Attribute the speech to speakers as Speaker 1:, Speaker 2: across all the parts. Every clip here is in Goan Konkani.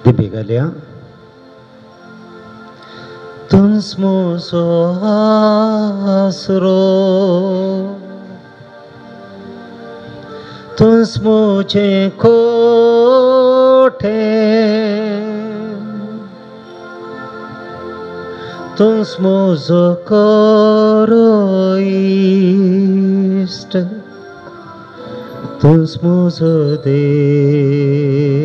Speaker 1: दिंबी घालया. तूंच म्हजो आसरो, तूंच म्हजें कोठें, तूंच म्हजो खरो इश्ट, तूंच म्हजो देव.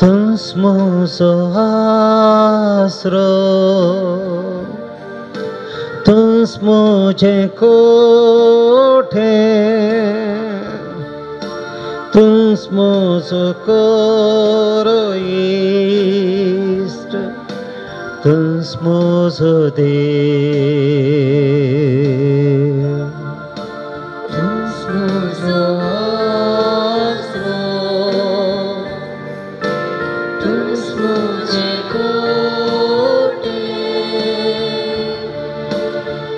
Speaker 1: तूंच म्हजो आसरो, तूंच म्हजें कोठें, तूंच म्हजो खरो इश्ट, तूंच म्हजो देव.
Speaker 2: तूंच म्हजो आसरो, तूंच म्हजें कोठें,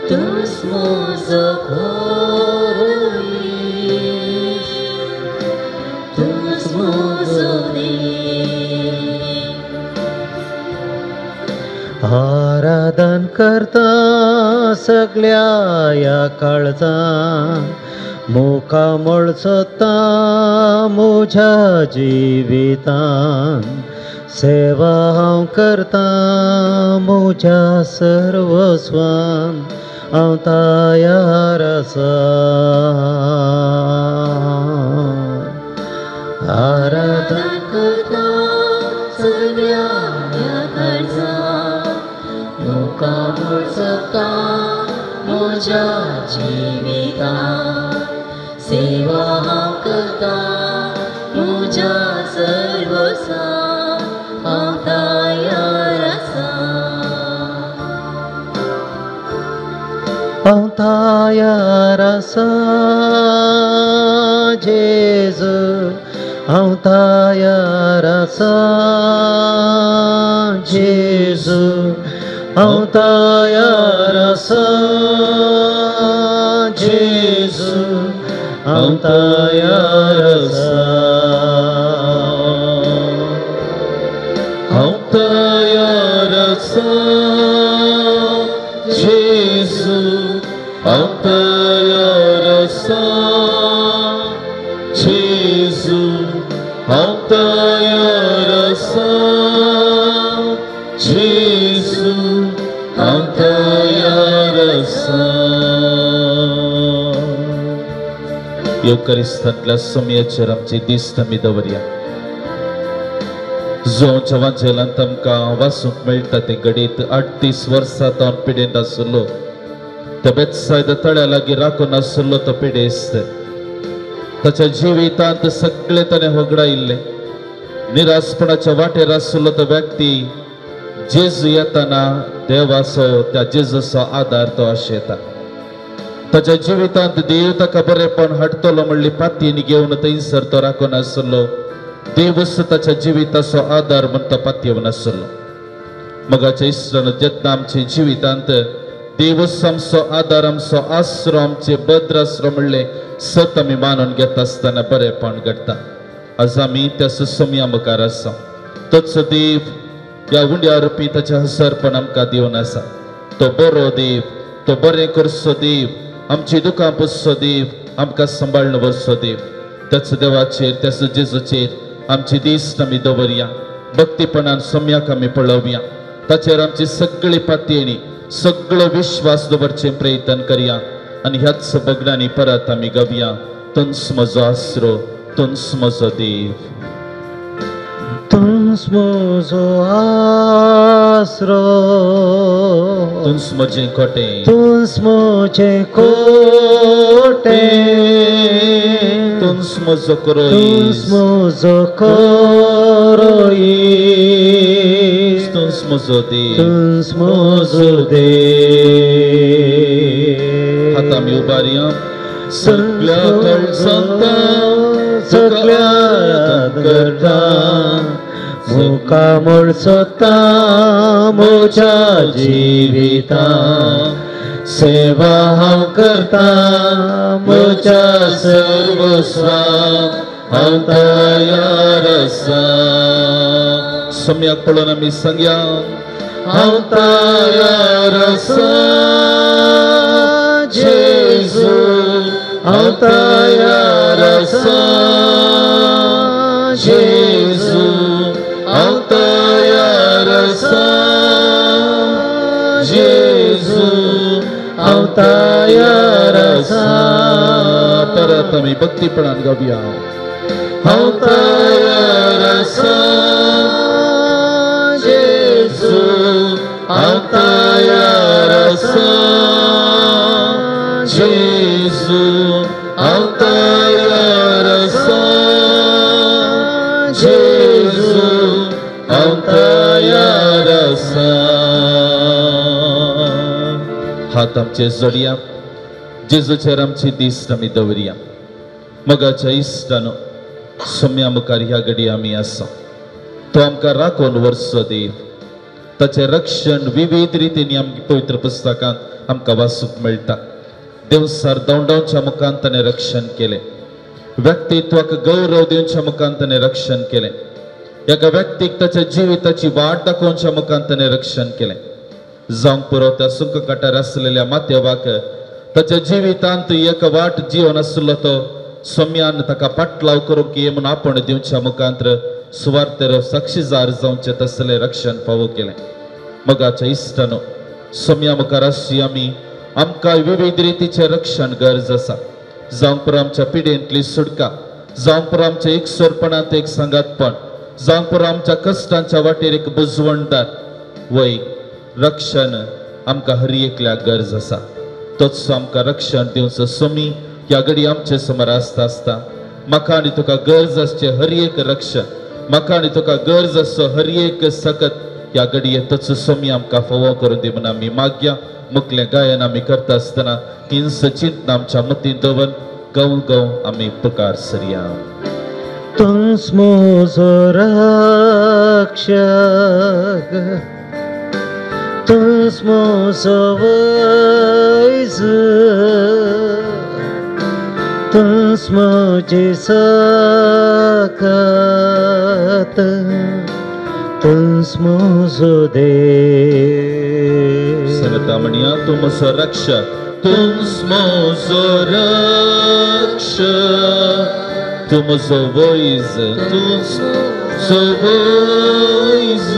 Speaker 2: तूंच म्हजो खरो इश्ट, तूंच म्हजो देव.
Speaker 1: आराधन करता सगळ्या ह्या काळजान, मुखामळ सोदता म्हज्या जिवितान, सेवा हांव करता म्हज्या सर्वस्वान, हांव तयार आसा. आराधन
Speaker 2: करता सगळ्या ह्या काळजान, मुखामळ सोदता म्हज्या जिवितान, सेवा हांव करता म्हज्या सर्वस्वान, हांव तयार आसा.
Speaker 1: हांव तयार आसा जेजू, हांव तयार आसा जेजू, हांव तयार आसा जेजू, हांव तयार आसा.
Speaker 3: हांव तयार आसा जेजू, हांव तयार आसा जेजू, हांव तयार आसा जेजू, हांव तयार आसा. येवकारिस्तांतल्या समयाचेर आमची दिस्त आमी दवरया. जो जवांजेलांत आमकां वाचूंक मेळटा तें घडीत 38 वर्सां तावन पिडेंत आशिल्लो, त्या बेतसायदा तळ्या लागीं राखून आशिल्लो तो पिडेस्त. ताच्या जिवितांत सगळें ताणें होगडायिल्लें. निराशपणाच्या वाटेर आशिल्लो तो व्यक्ती जेजू येताना देवाचो, त्या जेजूचो आदार तो आशेता. ताच्या जिवितांत देव ताका बरेपण हाडटलो म्हणली पातयेन घेवन थंयसर तो राखून आशिल्लो. देवच ताच्या जिविताचो आदार म्हण तो पातयेवन आशिल्लो. मगाच्या इश्टान, जेन्ना आमच्या जिवितांत देवच आमचो आदार, आमचो आसरो, आमचे भद्र आसरो म्हणलें सत आमी मानून घेता आसतना बरेपण घडटा. आज आमी त्या सुसमया मुखार आसा. तोच देव ह्या उंड्या रुपी ताचें हसरपण आमकां दिवन आसा. तो बरो देव, तो बरें करचो देव, आमची दुकां पुसचो देव, आमकां सांबाळून व्हरचो देव. त्याच देवाचेर, त्याच जेजूचेर आमची दीस आमी दवरया. भक्तीपणान सम्याक आमी पळोवया. ताचेर आमची सगळी पातयेणी, सगळो विश्वास दवरचें प्रयत्न करया आनी ह्याच बगडांनी परत आमी गावया. तूंच म्हजो आसरो, तूंच म्हजो देव.
Speaker 1: तूंच म्हजो आसरो,
Speaker 3: तूंच म्हजें कोटें,
Speaker 1: तूंच म्हजें कोटें,
Speaker 3: तूंच म्हजो खरो
Speaker 1: तूंच
Speaker 3: इश्ट,
Speaker 1: म्हजो खरो इश्ट,
Speaker 3: तूंच म्हजो देव,
Speaker 1: तूंच म्हजो देव.
Speaker 3: आतां आमी उबारया. सगल्या कळसांत
Speaker 1: सगल्या करता मुखा मोडसता म्हज्या जिविता, सेवा हांव करता म्हज्या सर्वस्वा, हांव तयार आसा.
Speaker 3: सम्याक पळोवन आमी सांगया,
Speaker 1: हांव तयार आसा जेजू, हांव तयार आसा जेजू, हांव तयार आसा जेजू, हांव तयार आसा.
Speaker 3: परत आमी भक्तीपणान गावया.
Speaker 1: हांव तयार आसा जेजू, हांव तयार आसा जेजू, हांव तयार आसा जेजू, हांव तयार आसा.
Speaker 3: हात आमचे जोडया, जेजूचेर आमची दिश्ट आमी दवरया. मोगाच्या इश्टानो, सोम्या मुखार ह्या घडी आमी आसा. तो आमकां राखून व्हरचो देव. ताचें रक्षण विविध रितींनी आमकां पवित्र पुस्तकांत आमकां वाचूंक मेळटा. देवसार दवंडावच्या मुखान ताणें रक्षण केलें, व्यक्तित्वाक गौरव दिवच्या मुखान ताणें रक्षण केलें, एका व्यक्तीक ताच्या जिविताची वाट दाखोवच्या मुखान ताणें रक्षण केलें. जावंक पुरो त्या सुंककाटार आसलेल्या मातेवाक ताच्या जिवितांत एक वाट जिवन आसलो तो सोम्यान ताका पाटलाव करूंक ये म्हूण आपण दिवच्या मुखांत सुवार्थेर साक्षीदार जावचें तसलें रक्षण फावो केलें. मोगाच्या इश्टानो, सोम्या मुखार आसची आमी आमकां विविध रितीचें रक्षण गरज आसा. जावंक पुरो आमच्या पिडेंतली सुटका, जावंक पुरो आमच्या एकसोरपणांत एक सांगातपण, जावंक पुरो आमच्या कश्टांच्या वाटेर एक बुजवणदार वय रक्षण आमकां हर एकल्याक गरज आसा. तोच आमकां रक्षण दिवचो सोमी ह्या घडी आमचे समोर आसता आसता म्हाका आनी तुका गरज आसचें हर एक रक्षण, म्हाका आनी तुका गरज आसचो हर एक सकत ह्या घडये तोच सोमी आमकां फावो करून दी म्हूण आमी मागया. मुखलें गायन आमी करता आसतना हिंस चिंतना आमच्या मतींत दवर गव गव आमी पुकार सरया.
Speaker 1: तूंच म्हजो रक्षक, तूंच म्हजो वैज, तूंच म्हजी सकत, तूंच म्हजो देव.
Speaker 3: सांगता म्हणया, तूं म्हजो रक्षक, तूंच म्हजो रक्षक, तूं म्हजो वैज, तूंच म्हजो वैज,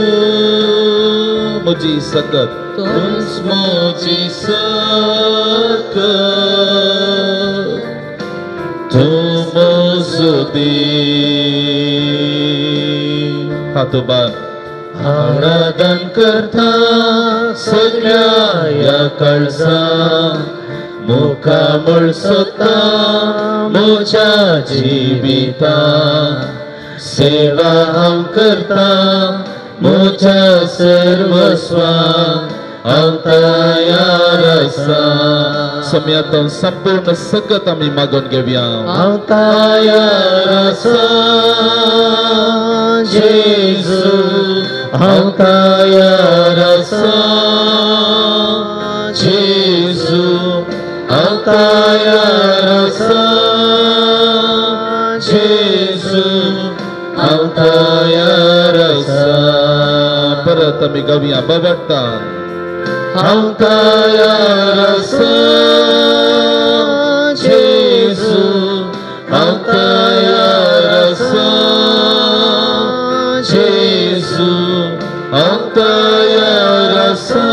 Speaker 3: म्हजी सकत, तूंच म्हजी सकत, तूं म्हजो देव. हात उबार.
Speaker 1: आराधन करता सगळ्या ह्या कळसा, मुखा मुळसता म्हज्या जिविता, सेवा हांव करता म्हज्या सर्वस्वा, हांव तयार आसा.
Speaker 3: सम्यात संपूर्ण सकत आमी मागून घेवया.
Speaker 1: हांव तयार आसा जेजू, हांव तयार आसा जेजू, हांव तयार आसा जेजू, हांव तयार आसा.
Speaker 3: परत आमी गावया बाबडटान.
Speaker 1: हांव तयार आसा जेजू, हांव तयार आसा जेजू, हांव तयार आसा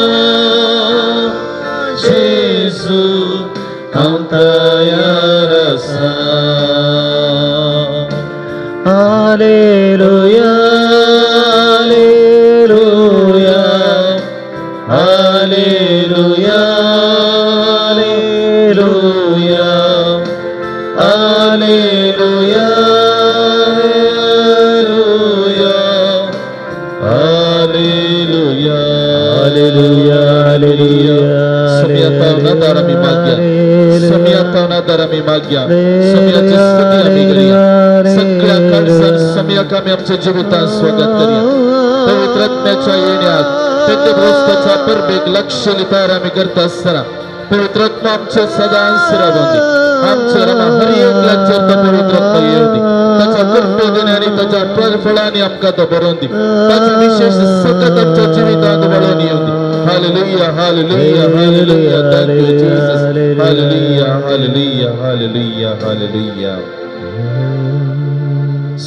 Speaker 1: जेजू, हांव तयार आसा. Hallelujah, hallelujah, hallelujah, hallelujah, hallelujah, hallelujah, hallelujah. Hallelujah, hallelujah.
Speaker 3: समियातावन आदार आमी मागया, समियातावन आदार आमी मागया, समियाची स्तुती आमी करया. सगळ्या काळजान समियाक आमी आमच्या जिवितांत स्वागत करया. पवित्र आत्म्याच्या येण्यात पेंतेकोस्ताच्या परबेक लक्ष तयार आमी करता आसतना पवित्र आत्मा आमच्या सदांच रावूं दी. आमच्या रमा हर एकल्याचेर तो पवित्र आत्मा येवं दी. ताच्या कृपेन आनी ताच्या फळांनी आमकां तो भरोवन दी. ताची विशेष सकत आमच्या जिवितांत वाडोवन येवं दी. Hallelujah, hallelujah, hallelujah. Thank you Jesus. Hallelujah, hallelujah, hallelujah, hallelujah.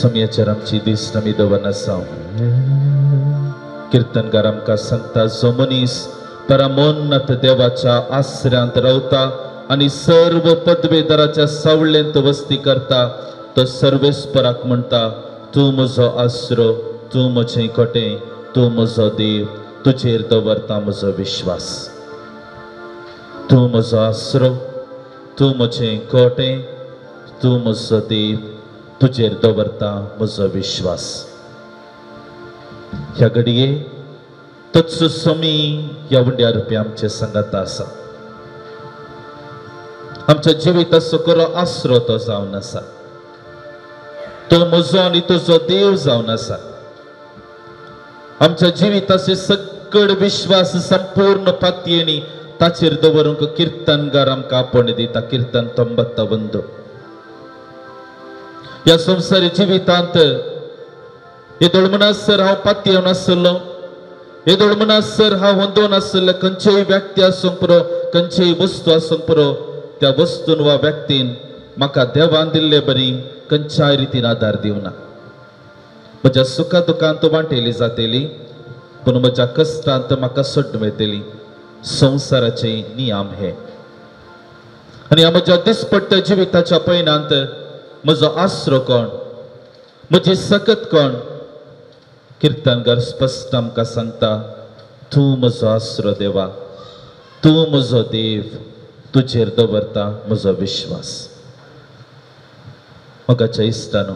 Speaker 3: समयाचेर आमची दिश्ट आमी दवरना आसा. कीर्तनकार आमकां सांगता, जो मनीस परमोन्नत देवाच्या आसऱ्यांत रावता आनी सर्व पदवेदाराच्या सावळेंत वस्ती करता, तो सर्वेस्पराक म्हणटा, तूं म्हजो आसरो, तूं म्हजें कोटें, तूं म्हजो देव, तुजेर दवरता म्हजो विश्वास. तूं म्हजो आसरो, तूं म्हजें कोटें, तूं म्हजो देव, तुजेर दवरता म्हजो विश्वास. ह्या घडये तोच समी ह्या उंड्या रुपया आमचे संगत आसा. आमच्या जिविताचो खरो आसरो तो जावन आसा. तो म्हजो आनी तुजो देव जावन आसा. आमच्या जिविताचे सगळ विश्वास संपूर्ण पातयेनी ताचेर दवरूंक कीर्तनगार आमकां आपोवणें दिता. कीर्तन 91. ह्या संवसारी जिवितांत येदोळ म्हणसर हांव पातयेवन आसलो, येदोळ म्हणसर हांव होंदोवन आसलें, खंयचेय व्यक्ती आसूंक पुरो, खंयचेय वस्तू आसूंक पुरो, त्या वस्तून वा व्यक्तीन म्हाका देवान दिल्ले बरी खंयच्याय रितीन आदार दिवना. म्हज्या सुखा दुखांत वांटेली जातली, पूण म्हज्या कश्टांत म्हाका सोडून वयतली. संवसाराचे नियम हे. आनी ह्या म्हज्या दिसपट्ट्या जिविताच्या पयणांत म्हजो आसरो कोण, म्हजी सकत कोण, कीर्तनकार स्पश्ट आमकां सांगता, तूं म्हजो आसरो देवा, तूं म्हजो देव, तुजेर दवरता म्हजो विश्वास. मोगाच्या इश्टानो,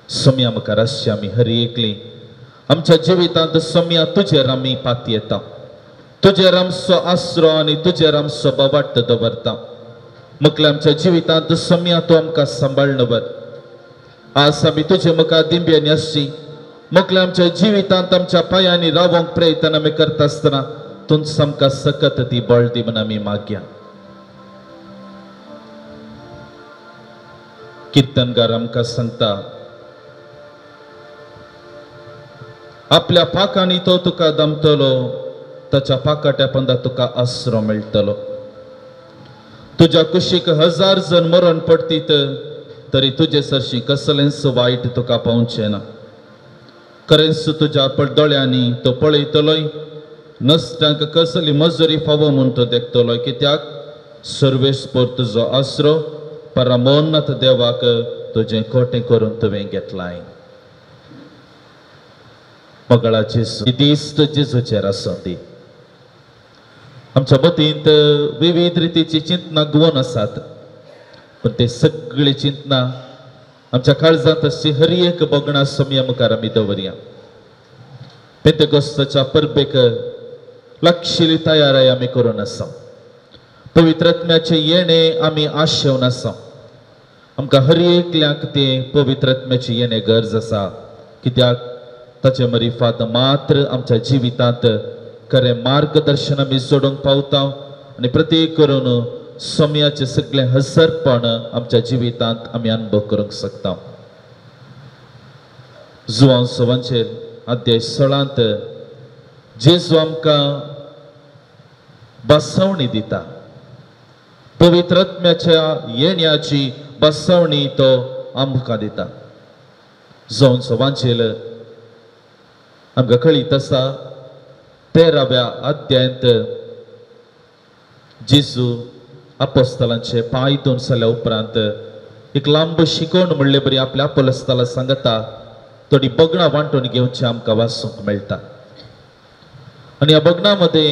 Speaker 3: सोम्या मुखार आसची आमी हर एकली आमच्या जिवितांत सोम्या तुजेर आमी पातयेता, तुजेर आमचो आसरो आनी तुजेर आमचो बवाट दवरता. मुखल्या आमच्या जिवितांत सोम्या तूं आमकां सांबाळनवर. आज आमी तुजे मुखार दिंब्यांनी आसची, मुखल्या आमच्या जिवितांत आमच्या पांयांनी रावोंक प्रयत्न आमी करता आसतना तूंच आमकां सकत ती बळ दी म्हूण आमी मागया. कीर्तनकार आमकां सांगता, आपल्या पाकांनी तो तुका दमतलो, ताच्या पाकाट्या पंदा तुका आसरो मेळटलो. तुज्या कुशीक 1000 जण मरण पडतीत तरी तुजे सरशी कसलेंच वायट तुका पावचें ना. खरेंच तुज्या दोळ्यांनी तो पळयतलोय, नश्टांक कसली मजुरी फावो म्हूण तो देखतलोय. कित्याक सर्वेस्पर तुजो आसरो, परमोन्नत देवाक तुजें कोटें करून तुवें घेतलाय. मोगाळा जेजू, दिश्ट जेजूचेर आसूं दी. आमच्या मतींत विविध रितीची चिंतना गुवोन आसात, पूण ते सगळी चिंतना आमच्या काळजांत आसची हर एक बगणां समया मुखार आमी दवरया. पेंतेकोस्ताच्या परबेक लागशिल्ली तयाराय आमी करून आसा. पवित्र आत्म्याचें येणें आमी आशेवन आसा. आमकां हर एकल्याक तें पवित्र आत्म्याचें येणें गरज आसा. कित्याक ताचे मरिफात मात्र आमच्या जिवितांत खरें मार्गदर्शन आमी जोडूंक पावता आनी प्रत्येक करून समयाचें सगळें हसरपण आमच्या जिवितांत आमी अनुभव करूंक शकता. जुवांव सवांचेर अध्याय 16 जेजू आमकां बसवणी दिता. पवित्र आत्म्याच्या येण्याची बसवणी तो आमकां दिता. जुवांव सवांचेर आमकां कळीत आसा, 13व्या अध्यायांत जेजू अपोस्तलांचे पांय धुवन जाल्या उपरांत एक लांब शिकवण म्हणले बरी आपल्या अपोस्तलां सांगता. थोडी बगणां वांटून घेवची आमकां वाचूंक मेळटा. आनी ह्या बगणां मदें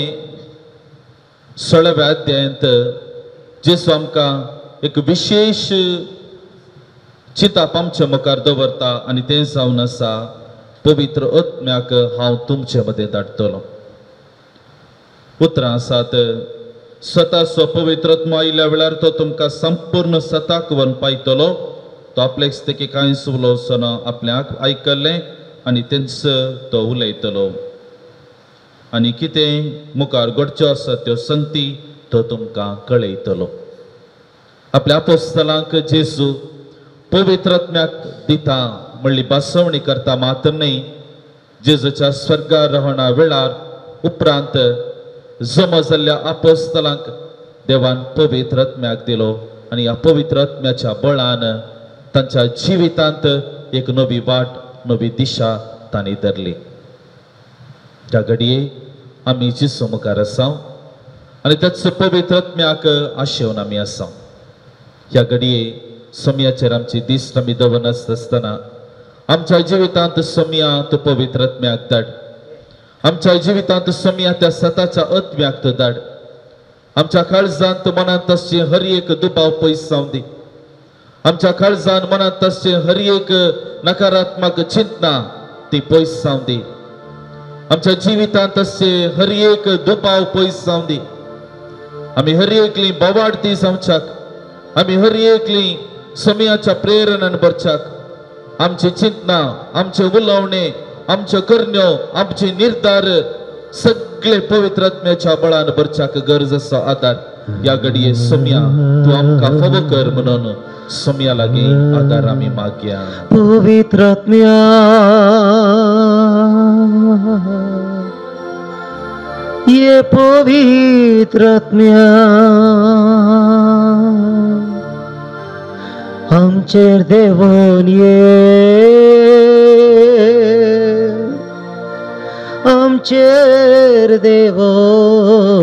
Speaker 3: 16व्या अध्यायांत जेजू आमकां एक विशेश चिंताप आमच्या मुखार दवरता आनी तें जावन आसा, पवित्र आत्म्याक हांव तुमचे मदें धाडटलो. उतरां आसात, स्वताचो पवित्र आत्मो आयिल्ल्या वेळार तो तुमकां संपूर्ण सताक व्हरून पायतलो. तो आपलेच तेकी कांयच उलोवचो ना, आपल्याक आयकल्लें आनी तेंच तो उलयतलो आनी कितें मुखार घडच्यो आसा त्यो संगती तो तुमकां कळयतलो. आपल्या आपोस्तलांक जेजू पवित्र आत्म्याक दिता म्हणली भासवणी करता मात्र न्हय, जेजूच्या स्वर्गारोहणा वेळार उपरांत जमा जाल्ल्या आपोस्तलांक देवान पवित्र आत्म्याक दिलो आनी ह्या पवित्र आत्म्याच्या बळान तांच्या जिवितांत एक नवी वाट, नवी दिशा तांणी धरली. त्या घडये आमी जेजू मुखार आसा आनी त्याच पवित्र आत्म्याक आशेवन आमी आसा. ह्या घडये समयाचेर आमची दिश्ट आमी दवरनासतना आमच्या जिवितांत समया तो पवित्र आत्म्याक धाड, आमच्या जिवितांत समया त्या सताच्या आत्म्याक तो धाड. आमच्या काळजांत मनांत आसचे हर एक दुबाव पयस जावं दी. आमच्या काळजान मनांत आसचे हर एक नकारात्मक चिंतना ती पयस जावं दी. आमच्या जिवितांत आसचे हर एक दुबाव पयस जावं दी. आमी हर एकली बोवाडती जावच्याक, आमी हर एकली समयाच्या प्रेरणान भरच्याक आमची चिंतना, आमचे उलोवणे, आमच्यो करण्यो, आमचे निर्धार सगळे पवित्र आत्म्याच्या बळान भरच्याक गरज आसा आदार. ह्या घडये समया तूं आमकां फावो कर म्हणून समया लागीं आदार आमी मागया.
Speaker 1: पवित्र आत्म्या ये पवित्र आत्म्या आमचेर देवोन ये, आमचेर देवोन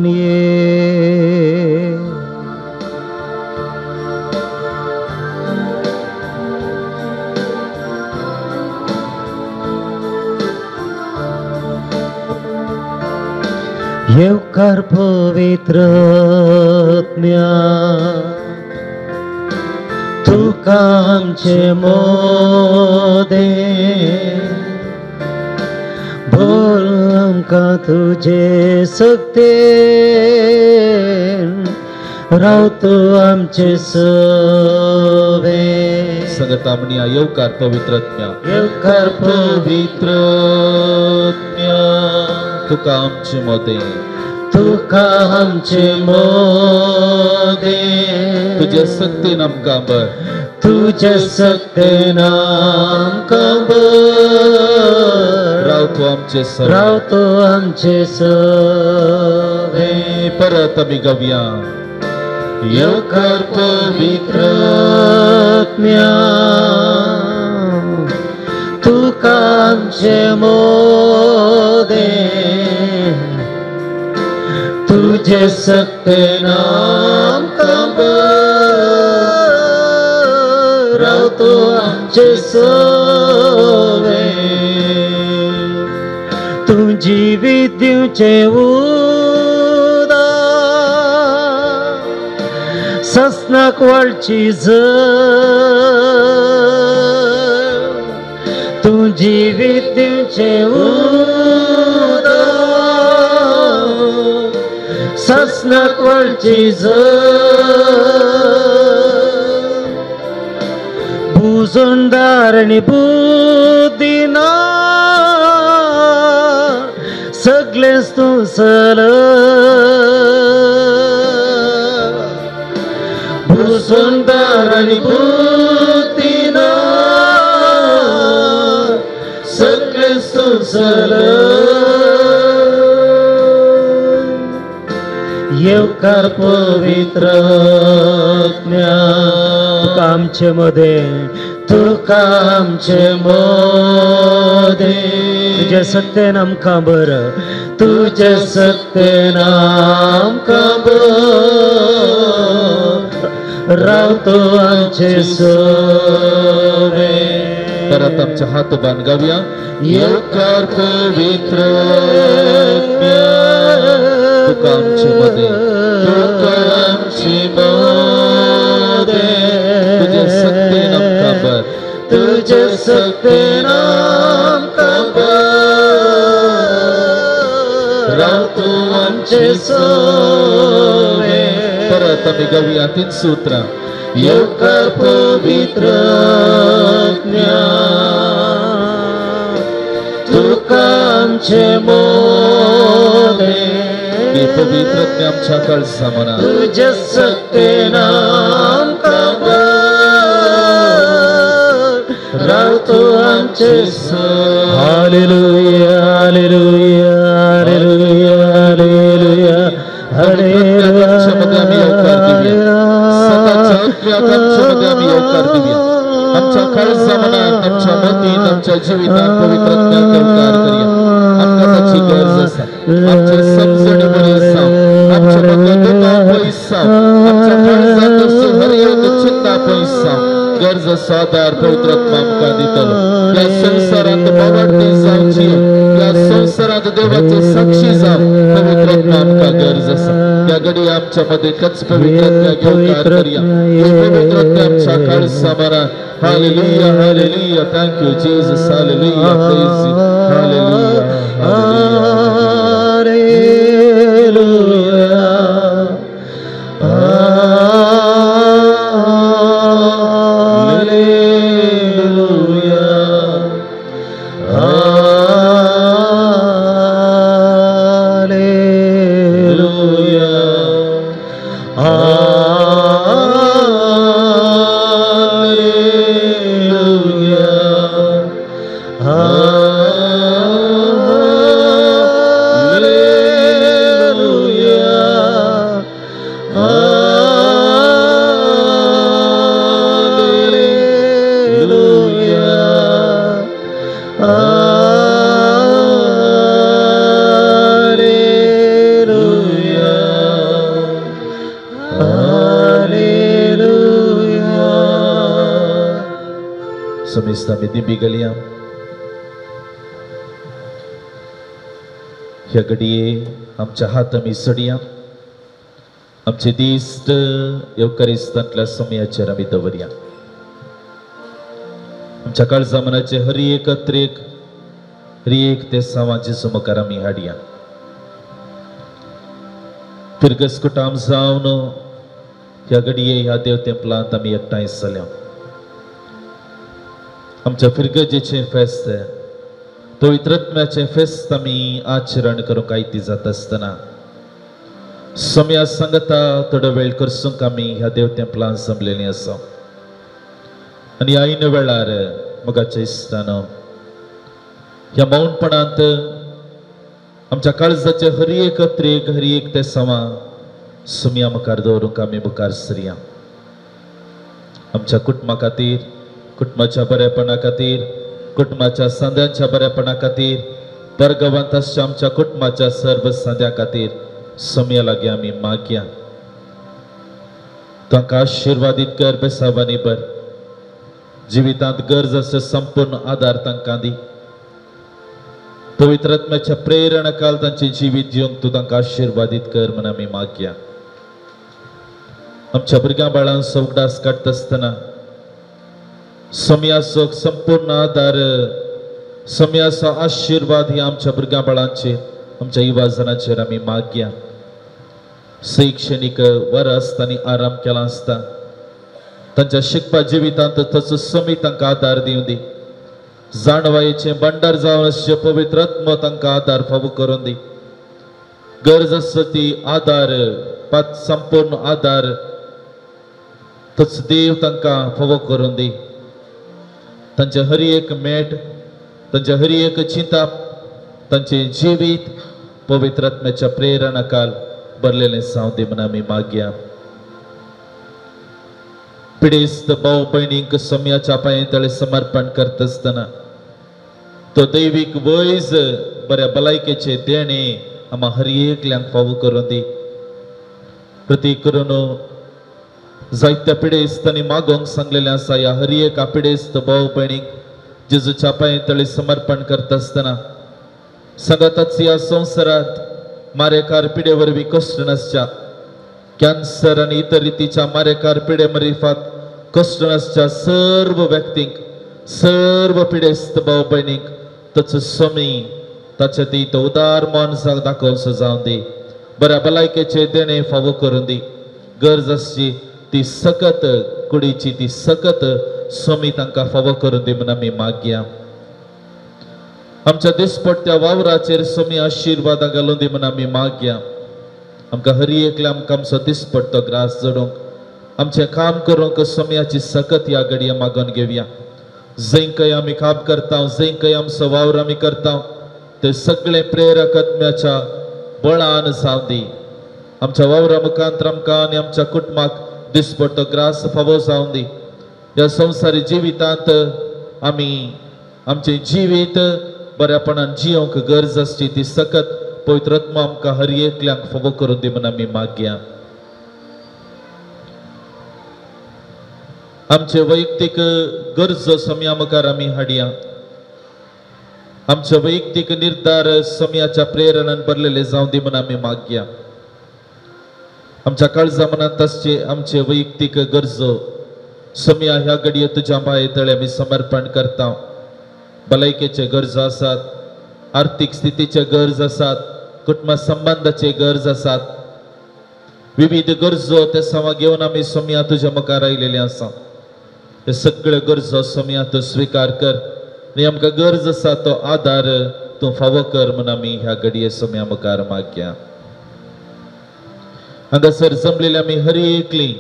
Speaker 1: ये. येवकार पवित्र आत्म्या तुका आमचे मोदे, भर आमकां तुजे सक्तेन, राव तूं आमचे सवे.
Speaker 3: संगता म्हणया येवकार पवित्र आत्म्या,
Speaker 1: येवकार
Speaker 3: पवित्र आत्म्या तुका आमचे मोदे,
Speaker 1: तुका आमचे मोदे,
Speaker 3: तुझ्या सक्तेन आमकां बर,
Speaker 1: तुझ्या सक्तेन आमकां बर,
Speaker 3: राव तूं आमचे सवे,
Speaker 1: राव तूं आमचे सवे.
Speaker 3: परत आमी गावया.
Speaker 1: येवकार पवित्र आत्म्या तुका आमचे मोदे, तुझे सक्तेन आमकां बर, राव तूं आमचे सवे. तूं जिवीत दिवचें उदक ससनाक वळची जर, तूं जिवीत दिवचें उदक ससनाक वळची जर, बुजुंदार आनी बुद्धिना सगळेंच तूं चल, बुजुंदार आनी बुद्धिना सगळेंच तूं चल. येवकार पवित्र आत्म्या तुका आमचे मदें, तुका आमचे मदें, तुज्या सत्तेन आमकां बर, तुज्या सत्तेन आमकां बर, राव तूं आमचे सवे.
Speaker 3: परत आमचे हात बांद गावया. येवकार पवित्र आत्म्या तुका आमचे मदें, तुका आमचे मदें, तुज्या सक्तेन आमकां बर,
Speaker 1: तुज्या सक्तेन आमकां बर, रावतो आमचे सोवे.
Speaker 3: परत आमी गावया तीन सूत्रां.
Speaker 1: येवकार पवित्र आत्म्या तुका आमचे मोदे.
Speaker 3: पवित्र आत्म्या आमच्या काळजा मना
Speaker 1: तुज्या सक्तेन आमकां रावतो आमचे. Hallelujah hallelujah hallelujah hallelujah
Speaker 3: आमच्या मध्ये आम्ही येवकार दिवया. सदाच्या आत्म्याक आमच्या मध्ये आम्ही येवकार दिवया. आमच्या काळजा मनात, आमच्या मतीत, आमच्या जिवितांत पवित्र आत्म्याक येवकार करया. आमकां ताची गरज आसा. आमचे समजणी बरी जावं, आमच्या मदलो दुबाव पयस जावं, आमच्या काळजांत हर एक चिंता पयस जावं. गरज आसा आदार पवित्र आत्मा आमकां दितलो. ह्या संवसारांत बावडती जावची, ह्या संवसारांत देवाचे साक्षी जावं पवित्र आत्मा आमकां गरज आसा. ह्या घडी आमच्या मध्ये कच पवित्र आत्म्याक येवकार करया. पवित्र आत्म्या आमच्या काळजा मनात. Hallelujah, hallelujah. Thank you, Jesus. Hallelujah. Praise you. Hallelujah, hallelujah.
Speaker 1: Hallelujah hallelujah hallelujah hallelujah hallelujah hallelujah hallelujah.
Speaker 3: समेस्त आमी दिंबी घालया. ह्या घडये आमच्या हात आमी सोडया. आमचे दिश्ट येवकारिस्तांतल्या समयाचेर आमी दवरया. आमच्या काळजा मनाचे हर एक अत्रेक हर एक ते सावांचे मुखार आमी हाडया. फिरगसकुटाम जावन ह्या घडये ह्या देव तेंपलांत आमी एकठांय जाल्या. आमच्या फिरगजेचें फेस्त, पवित्र आत्म्याचें फेस्त आमी आचरण करूंक आयती जाता आसतना सम्या सांगता थोडो वेळ करसूंक आमी ह्या देव तेंपलांत जमलेलीं आसा. आनी ऐन वेळार मोगाच्या इश्टानो ह्या मौनपणांत आमच्या काळजाचे हर एक अत्रेक हर एक ते समा सुम्या मुखार दवरूंक आमी मुखार सरया. आमच्या कुटुंबा खातीर, कुटुंबाच्या बरेपणा खातीर, कुटुंबाच्या सांद्यांच्या बरेपणा खातीर, परगवांत आसच्या आमच्या कुटुंबाच्या सर्व सांद्या खातीर सम्या लागीं आमी मागया. तांकां आशिर्वादीत कर, बेसावानी बर जिवितांत गरज आसा संपूर्ण आदार तांकां दी. पवित्र आत्म्याच्या प्रेरणा काल तांचें जिवीत दिवंक तूं तांकां आशिर्वादीत कर म्हूण आमी मागया. आमच्या भुरग्यां बाळांचो उगडास काडटा आसतना सम्याचो संपूर्ण आदार, सम्याचो आशिर्वाद ही आमच्या भुरग्यां बाळांचेर, आमच्या युवाजनाचेर आमी मागया. शैक्षणीक वरस तांणी आराम केला आसता, तांच्या शिकपा जिवितांत तसो समी तांकां आदार दिवं दी. जाणवायेचें भंडार जावन आसचें पवित्र आत्मो तांकां आदार फावो करून दी. गरज आसा ती आदार, संपूर्ण आदार तोच देव तांकां फावो करून दी. तांचे हर एक मेट, तांचे हर एक चिंताप, तांचें जिवीत पवित्र आत्म्याच्या प्रेरणा काल भरलेलें जावं दी म्हूण आमी मागया. पिडेस्त भाव भयणींक सम्याच्या पांये तळे समर्पण करता आसतना तो दैवीक वैज बऱ्या भलायकेचे देणे आम्हा हर एकल्यांक फावो करून दी. प्रतीक करून जायत्या पिडेस्तांनी मागोवंक सांगलेलें आसा, ह्या हर एका पिडेस्त भाव भयणींक जेजूच्या पांये तळे समर्पण करता आसतना सांगाताच ह्या संवसारांत मारेकार पिडे वरवीं कश्ट नासच्या, कॅन्सर आनी इतर रितीच्या मारेकार पिडे मरिफात कश्ट नासच्या सर्व व्यक्तींक, सर्व पिडेस्त भाव भयणींक ताचो समी, ताचे ती तो उदार मन दाखोवचो जावन दी. बऱ्या भलायकेचे देणे फावो करून दी. गरज आसची ती सकत कुडीची ती सकत स्वामी तांकां फावो करून दी म्हूण आमी मागया. आमच्या दिसपट्ट्या वावराचेर स्वामी आशिर्वादां घालून दी म्हूण आमी मागया. आमकां हर एकल्या आमकां आमचो दिसपट्टो ग्रास जोडूंक आमचें काम करूंक स्वामीयाची सकत ह्या घडये मागून घेवया. जंय खंय आमी काम करता, जंय खंय आमचो वावर आमी करता ते सगळे प्रेरक आत्म्याच्या बळान जावं दी. आमच्या वावरा मुखांत आमकां आनी आमच्या कुटुंबाक दिसपट्टो ग्रास फावो जावं दी. ह्या संवसारी जिवितांत आमी आमचें जिवीत बऱ्यापणान जियोंक गरज आसची ती सकत पवित्र आत्मा आमकां हर एकल्यांक फावो करून दी म्हूण आमी मागया. आमचे वैयक्तीक गरजो सम्या मुखार आमी हाडया. आमचे वैयक्तीक निर्धार सम्याच्या प्रेरणान भरलेले जावं दी म्हूण आमी मागया. आमच्या काळजा मनांत आसचे आमचे वैयक्तीक गरजो सम्या ह्या घडये तुज्या पांये तळे आमी समर्पण करता. भलायकेचे गरजो आसात, आर्थीक स्थितीचे गरज आसात, कुटुंबा संबंदाचे गरज आसात, विविध गरजो ते समा घेवन आमी सम्या तुज्या मुखार आयलेले आसा. हे सगळे गरजो सम्या तूं स्विकार कर आनी आमकां गरज आसा तो आदार तूं फावो कर म्हूण आमी ह्या घडये सम्या मुखार मागया. हांगासर जमलेले आमी हर एकली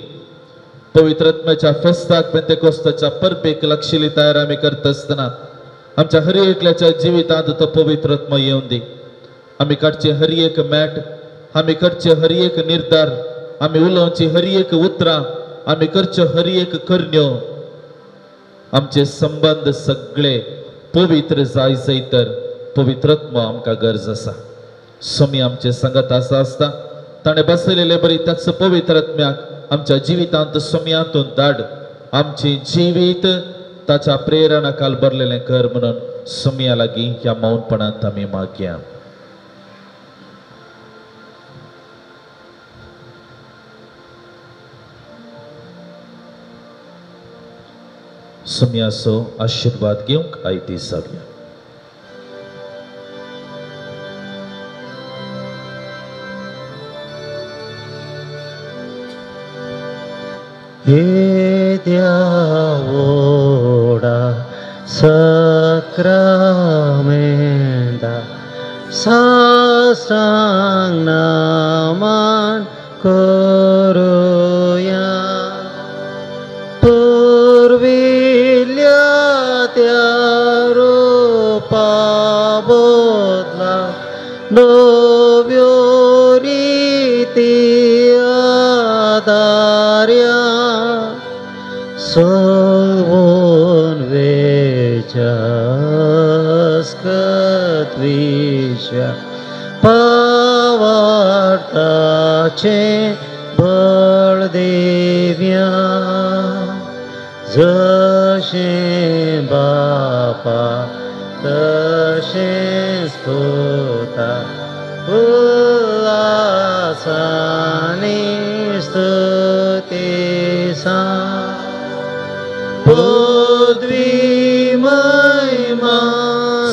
Speaker 3: पवित्र आत्म्याच्या फेस्ताक पेंतेकोस्ताच्या परबेक लागशिल्ली तयार आमी करता आसतना आमच्या हर एकल्याच्या जिवितांत तो पवित्र आत्मा येवन दी. आमी काडचे हर एक मॅट, आमी करचे हर एक निर्धार, आमी उलोवची हर एक उतरां, आमी करच्यो हर एक करण्यो, आमचे संबंद सगळे पवित्र जाय जाय तर पवित्र आत्मा आमकां गरज आसा. स्वामी आमचे संगत आसा आसता ताणें बसयलेले बरी त्याच पवित्र आत्म्याक आमच्या जिवितांत स्वाम्यांतून धाड. आमचें जिवीत ताच्या प्रेरणा काल भरलेलें कर म्हणून स्वाम्या लागीं ह्या मौनपणांत आमी मागया. स्वाम्याचो आशिर्वाद घेवंक आयती जावया.
Speaker 1: येद्या व्हडा सक्रामेंता साष्टांग नमन करुया. पुर्विल्ल्या त्या रूपा बदला नव्यो रिती आदार्या सलवून वेच्यास्कत विश्या पावार्ताचें बळ देव्या. जशें बापा तशेंच पुता उल्हासानी स्तुती सा.
Speaker 3: पदवी महिमा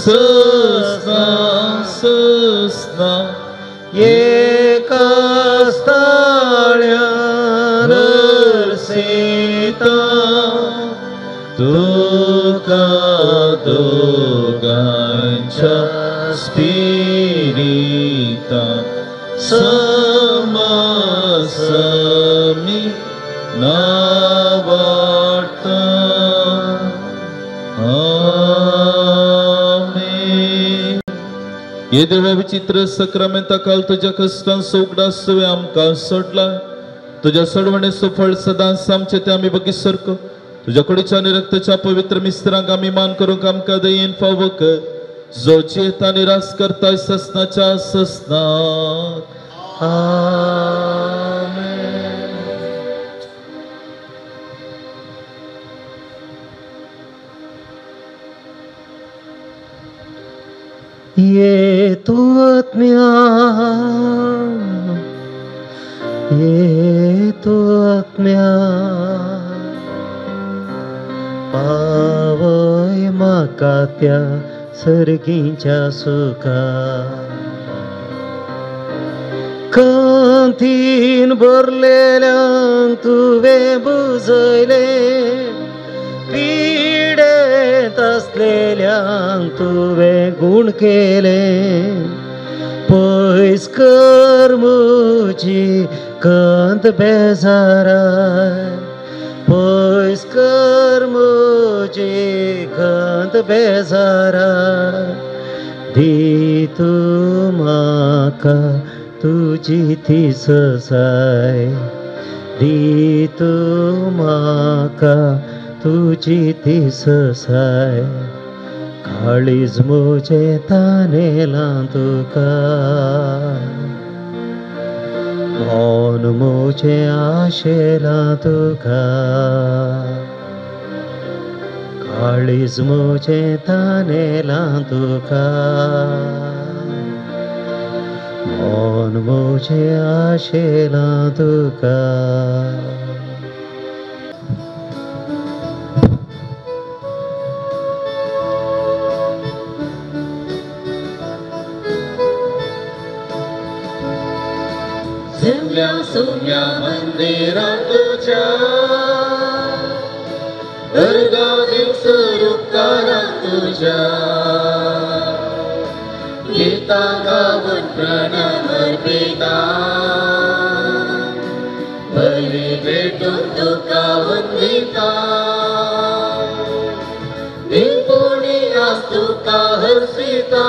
Speaker 3: सस्ना सस्ना
Speaker 1: एका स्थाळ्यान सीता
Speaker 3: तुका दोगांच्या स्पिरिता समासमी नावाडता. आमेन. हे देवा विचित्र सक्रामेंता काल तुज्या कश्टांचो उगडास तुवें आमकां सोडला. तुज्या सोडवणेचो फळ सदांच आमचें तें आमी बगी सारको. तुज्या कुडीच्या आनी रक्ताच्या पवित्र मिस्त्रांक आमी मान करूंक आमकां दयेन फावो कर, जो जियेता आनी रास करता ससनाच्या ससनाक.
Speaker 1: आमेन. ये तू आत्म्या, ये तू आत्म्या, पावय म्हाका त्या सर्गीच्या सुखा कांतीन भरलेल्यांक तुवें बुजयलें पिडेंत आसलेल्यांक तुवें गूण केलें पयस कर म्हजी कंत बेजाराय पयस कर म्हजी कंत बेजाराय दी तूं म्हाका तुजी ती ससाय दी तूं म्हाका तुजी ती ससाय काळीज म्हजें तानेलां तुका मन म्हजें आशेलां तुका काळीज म्हजें तानेलां तुका मन म्हजें आशेलां तुका.
Speaker 2: जमल्या सोम्या मंदिरां तुझ्या अर्घा दिवसर उपकारां तुझ्या गीतां गावन प्रणाम अर्पिता बली भेटून तुका वंदिता निपुणी आज तुका हर्षिता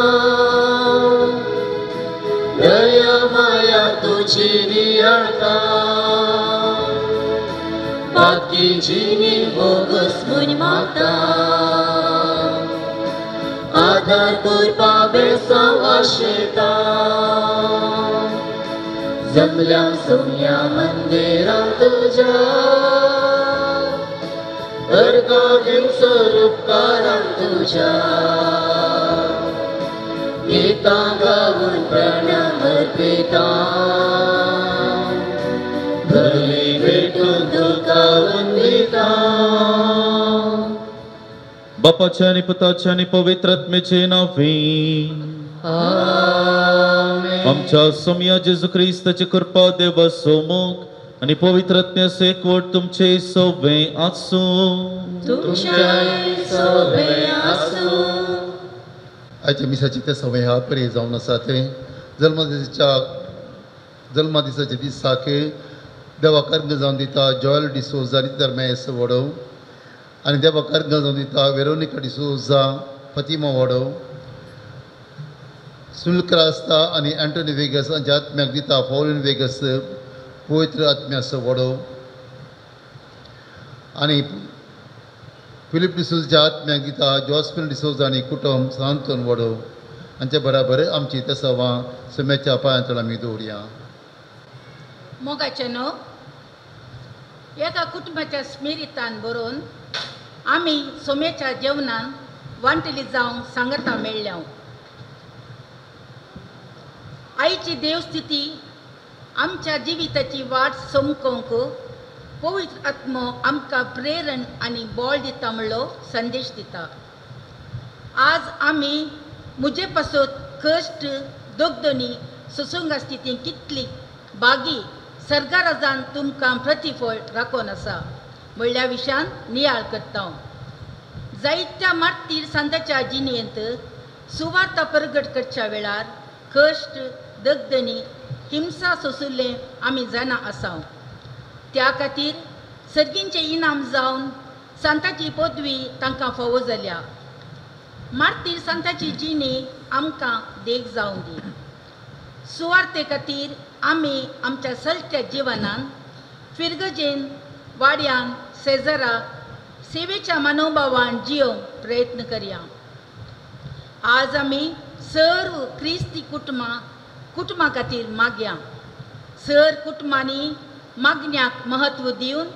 Speaker 2: दया माया तुझी नियाळता बाकीची बोगस म्हूण मागता आधार करपा बेसांव आशेता जमल्या सोम्या मंदिरां तुझ्या अर्घा दिवसर उपकारां तुझ्या गीतां गावन प्रणाम अर्पिता बली भेटून तुका वंदिता.
Speaker 3: बापाच्या आनी पुताच्या आनी पवित्र आत्म्याचे नांवे आमच्या सोम्या जेजू क्रिस्ताची कृपा देवा सोमूक आनी पवित्र आत्म्याचो एकवट तुमचे सोबे आसूं.
Speaker 2: तुमचे आसूं.
Speaker 4: आयच्या मिसाची ते सवय ह्या परे जावन आसा ते जल्मदिसाच्या दिसाक देवा कर्ग जावन दिता जॉयल डिसोजा आनी धर्मेस वडोव आनी देवा कर्ग जावन दिता वेरोनिका डिसोजा फतिमा वडोव सुनील क्रास्ता आनी एंटोनी वेगस हांच्या आत्म्याक दिता पॉलिन वेगस पवित्र आत्म्याचो वडोव आनी फिलीप डिसोजा आत्म्याक दिता जॉस्पिन डिसोजा आनी कुटुंब सांतून वडोव हांचे बराबर आमची तेसवां सुम्याच्या पांयांतळ आमी दवरया.
Speaker 5: मोगाचे न्हू एका कुटुंबाच्या स्मिरितान बरोवन आमी सोम्याच्या जेवणान वांटली जावंक सांगता मेळ्ळ्या. आईची देवस्थिती आमच्या जिविताची वाट समकोवंक पवित्र आत्मो आमकां प्रेरण आनी बळ दिता म्हणलो संदेश दिता. आज आमी म्हजे पासत कश्ट दोगदोनी सोसूंक आसती ती कितली बागी सर्गाराजान तुमकां प्रतिफळ राखोन आसा म्हणल्या विशयान नियाळ करता. जायत्या मार्तीर सांताच्या जिणेंत सुवार्ता परगट करच्या वेळार कश्ट दगदणी हिंसा सोंशिल्लें आमी जाणा आसा. त्या खातीर सर्गींचें इनाम जावन सांताची पदवी तांकां फावो जाल्या. मार्तीर सांताची जिणी आमकां देख जावं दी. सुवार्ते खातीर आमी आमच्या सलत्या जिवनान फिरगजेन वाड्यान शेजरा सेवेच्या मनोभावान जियोंक प्रयत्न करया. आज आमी सर्व क्रिस्ती कुटुंबां खातीर मागया. सर कुटुंबांनी मागण्याक म्हत्व दिवन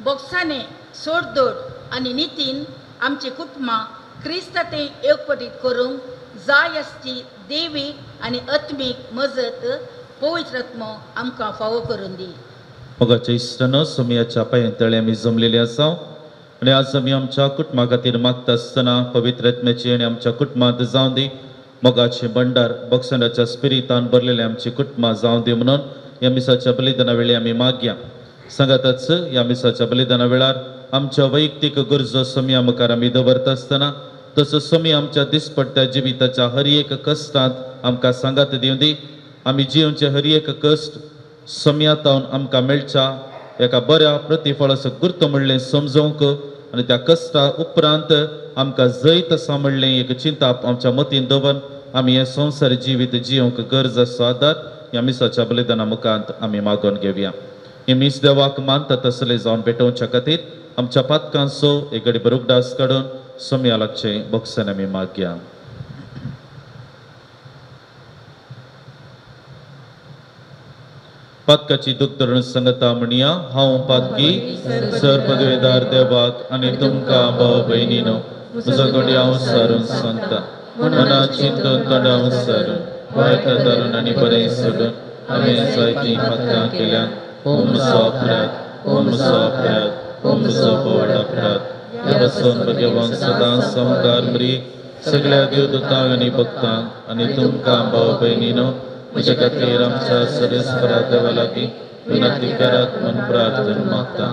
Speaker 5: बोगसाने सोडदोड आनी नितीन आमची कुटुंबां क्रिस्ताते एकवटीत करूंक जाय आसची देवी आनी आत्मीक मजत पवित्र आत्मो आमकां फावो करून दी.
Speaker 3: मोगाच्या इश्टानो सोमयाच्या पांयांतळे आमी जमलेले आसा. आनी आज आमी आमच्या कुटुंबा खातीर मागता आसतना पवित्र आत्म्याची आनी आमच्या कुटुंबांत जावं दी मोगाचें भंडार बक्षणाच्या स्पिरितान भरलेलें आमची कुटुंबां जावं दी म्हणून ह्या मिसाच्या बलिदाना वेळी आमी मागया. सांगातच ह्या मिसाच्या बलिदाना वेळार आमच्या वैयक्तीक गरजो सोमया मुखार आमी दवरता आसतना तसो सोमी आमच्या दिसपट्ट्या जिविताच्या हर एक कश्टांत आमकां सांगात दिवं दी. आमी जिवचे हर एक कश्ट सोमया तावन आमकां मेळच्या एका बऱ्या प्रतिफळाचो गुर्त म्हणलें समजोवंक आनी त्या कश्टा उपरांत आमकां जैत आसा म्हणलें एक चिंताप आमच्या मतीन दवरून आमी हें संवसार जिवीत जिवंक गरज आसा आदार ह्या मिसाच्या बलिदाना मुखांत आमी मागोवन घेवया. हे मीस देवाक मानता तसले जावन भेटोवच्या खातीर आमच्या पातकांचो एक घडी उगडास काडून सोमया लागचें बक्षण आमी मागया. पातकाची दुख धरून सांगता म्हणया, हांव पातकी सर पदवेदार देवाक आनी तुमकां भाव भयणीनो म्हजो घडये हांव सारून सांगता मना चिंतून तोंडा सारून वायट धरून आनी बरें सोडून हांवें जायतीं पातकां केल्या. ओ म्हजो अपराध, ओ म्हजो अपराध, ओ म्हजो व्हड अपराध. ह्या पासून भगवान सदां सामकार मरीक सगळ्या देवदूतांक आनी भक्तांक आनी तुमकां भाव भयणीनो म्हज्या खातीर आमच्या सर्वेस्परा देवा लागीं विनंती करात म्हूण प्रार्थना मागता.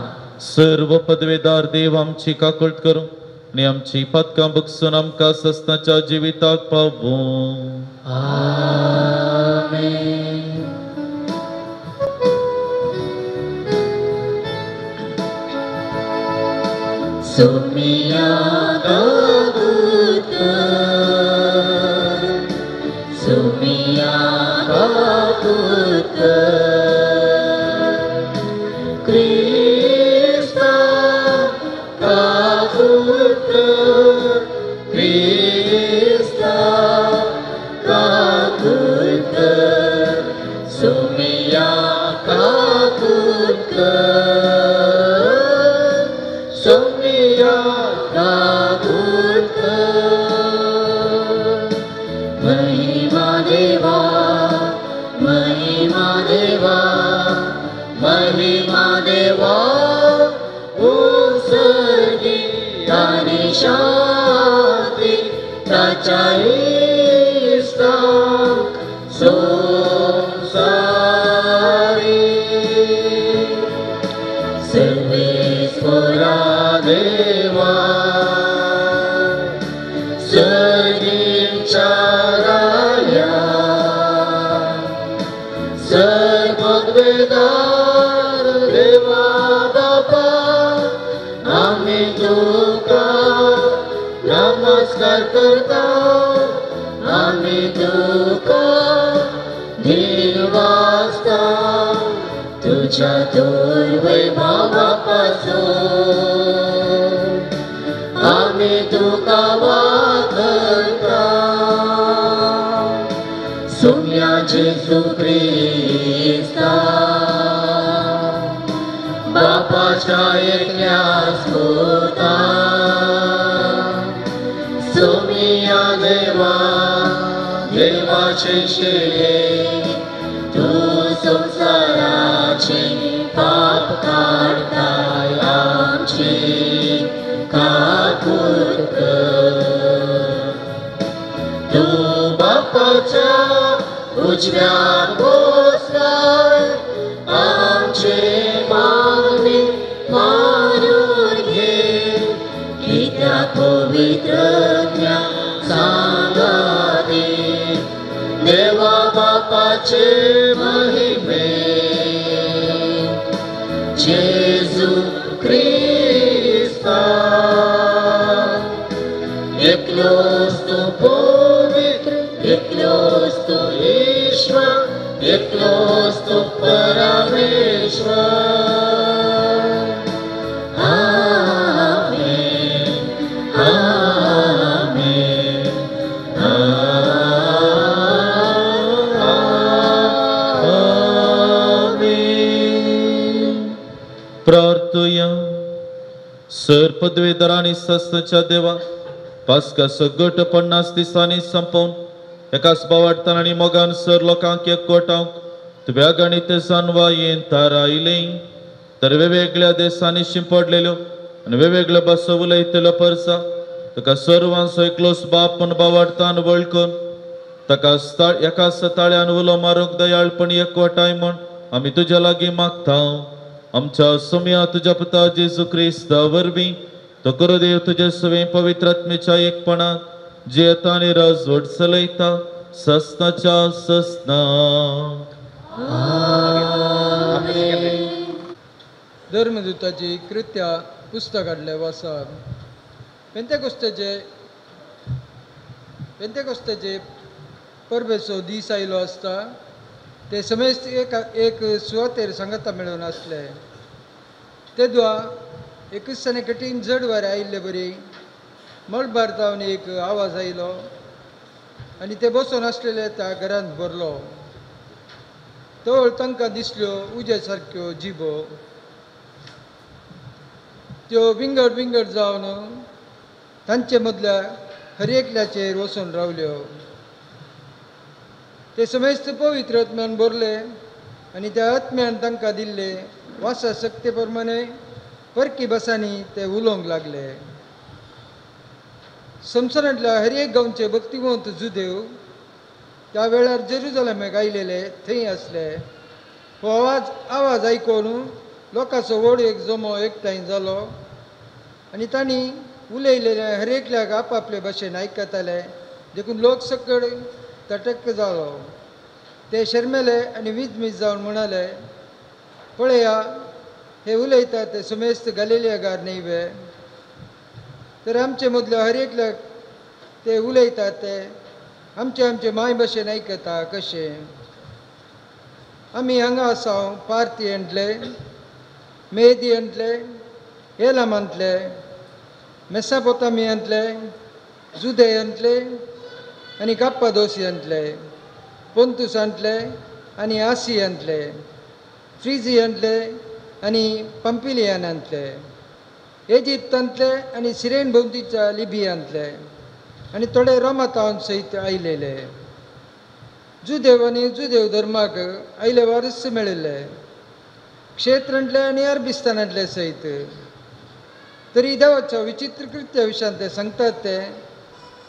Speaker 3: सर्व पदवेदार देव आमची काकूळट करूं आनी आमची पातकां बगसून आमकां सस्नाच्या जिविताक पावूं.
Speaker 2: आमेन. सुमिया गागुत, सुमिया गागुत, क्रिस्ता गागुत, क्रिस्ता गागुत, सुमिया गागुत, सुमिया गागुत. महिमा देवा, महिमा देवा, महिमा देवा, उत्सर्गी आनी शांती ताच्या इश्टांक संवसारी. सर्वेस्परा देवा, सर्गींच्या राया, सर्ववेदार देवा बापा, आमी तुका नमस्कार करता, आमी तुका धीर वाचता, तुझ्या दुर्वैभावा पासून आमी तुका वागता. सुम्या जेजू क्रिस्ता, बापाच्या एकल्याच पुता, सुमिया देवा, देवाचे शिळे, तूं संवसाराचे पाप काडताय आमची काकूट कर. तूं बापाच्या उजव्या बसलाय, आमचे मागणे मानून घे, कित्याक पवित्रत्या सांगाती देवा बापाचे महिमे. जेजू क्रिस्ता, एकलोच तूं पवित्र, एकलोच तूं ईश्वर, एकलोच तूं परमेश्वर. आमेन, आमेन, आमेन.
Speaker 3: प्रार्थुया. सर पदवेदार आनी सस्नाच्या देवा, पास्काचो गट 50 दिसांनी संपोवन एकाच बावाडतान आनी मोगान सर लोकांक एकवटावंक तुवें अगणीत जानवायेन थारायलें, तर वेगवेगळ्या देशांनी शिंपडलेल्यो आनी वेगवेगळ्या भासो उलयतलो परसा तुका सर्वांचो एकलोच बाप म्हूण बावाडतान वळखून ताका एकाच ताळ्यान उलो मारूंक दयाळपणी एकवटाय म्हूण आमी तुज्या लागीं मागता. आमच्या सोम्या तुज्या पुता जेजू क्रिस्ता वरवीं तो गुरुदेव तुजे सवें पवित्र आत्मेच्या एकपणांत जियेता आनी राजवट चलयता ससनाच्या ससनाक.
Speaker 6: धर्मदूताची कृत्या पुस्तक हाडलें वासा. पेंतेकोस्ताचे परबेचो दीस आयलो आसता ते समेस्त एक सुवातेर सांगाता मेळून आसले. तेदवा एकच कठीण जड वारें आयिल्ले बरी मळबार जावन एक आवाज आयलो आनी ते बसून आसलेले त्या घरांत भरलो. तवळ तांकां दिसल्यो उज्या सारक्यो जिबो, त्यो विंगड विंगड जावन तांचे मदल्या हर एकल्याचेर वचून रावल्यो. ते समेस्त पवित्र आत्म्यान भरले आनी त्या आत्म्यान तांकां दिल्ले वासा शक्ते प्रमाणे परकी भासांनी ते उलोवंक लागले. संवसारांतल्या हर एक गांवचे भक्तिवंत जुदेव त्या वेळार जेरुजलेमाक आयलेले थंय आसले. हो आवाज आयकून लोकांचो व्हड एक जमो एकठांय जालो आनी तांणी उलयलेले हर एकल्याक आपआपले भाशेन आयकताले. देखून लोक सकड तटक जालो. ते शर्मेले आनी विजमीज जावन म्हणाले, पळया हे उलयता ते समेस्त गालिलियागार न्हय वे? तर आमचे मदल्या हर एकल्याक ते उलयतात ते आमचे आमचे माय भाशेन आयकता कशें? आमी हांगा आसा पार्थियंतले, मेदियंतले, एलामांतले, मेसापोतामियांतले, जुदेयांतले आनी काप्पादोसियांतले, पोंतुसांतले आनी आसियांतले, फ्रिजियांतले आनी पंपिलियानांतले, इजिप्तांतले आनी सिरेन भोंवतीच्या लिबियांतले आनी थोडे रोमातावन सयत आयलेले. जुदेव आनी जुदेव धर्माक आयले वारस मेळिल्ले क्षेत्रांतले आनी अरबिस्तानांतले सयत. तरी देवाच्या विचित्र कृत्या विशयांत ते सांगतात ते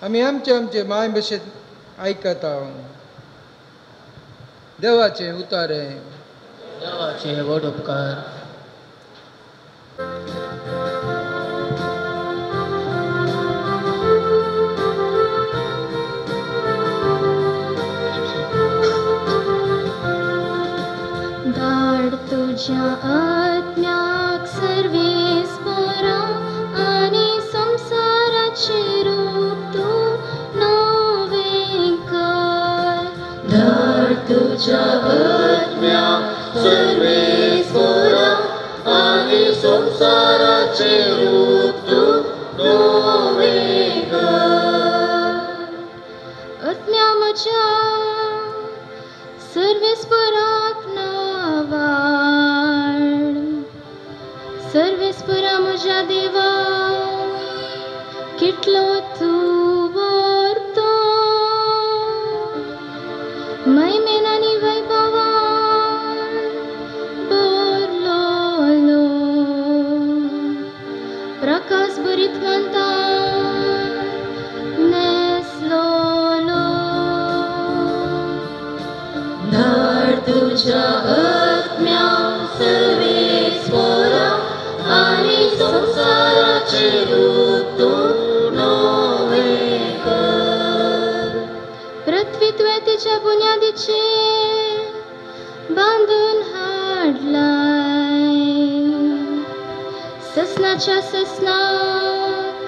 Speaker 6: आमी आमचे आमचे माय भाशेंत आयकता. देवाचे उतारे.
Speaker 7: देवाचे व्हड उपकार.
Speaker 8: धाड तुज्या आत्म्याक सर्वेस्परा आनी संवसाराचें रूप तूं नवें कर.
Speaker 2: धाड तुज्या आत्म्याक सर्वेस्परा आनी संवसाराचें रूप तूं नवें कर.
Speaker 8: आत्म्या म्हज्या सर्वेस्पराक नावाड, सर्वेस्परा म्हज्या देवा कितलो तूं व्हरतो, महिमेन आनी वैभवान भरलोलो, प्रकाश भरीत मानता नेसलोलो.
Speaker 2: धाड तुज्या आत्म्याक सर्वेस्परा आनी संवसाराचें रूप तूं नवें कर.
Speaker 8: पृथ्वी तुवें तिच्या बुन्यादीचेर बांदून हाडलाय, ससनाच्या ससनाक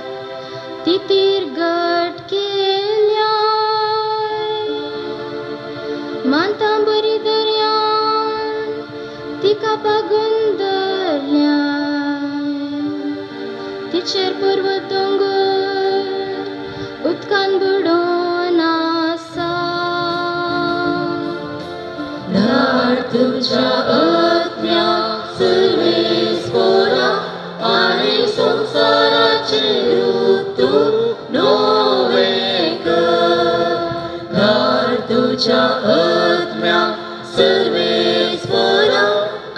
Speaker 8: तितीर गट केल्या, मानता बरी दर्यान तिका पागून धरल्या, तिचेर पर्वत दोंगर उदकान बुडोवन आसा.
Speaker 2: धाड तुज्या आत्म्याक सर्वेस्परा आनी संवसाराचें रूप तूं नवें कर. धाड तुज्या आत्म्याक सर्वेस्परा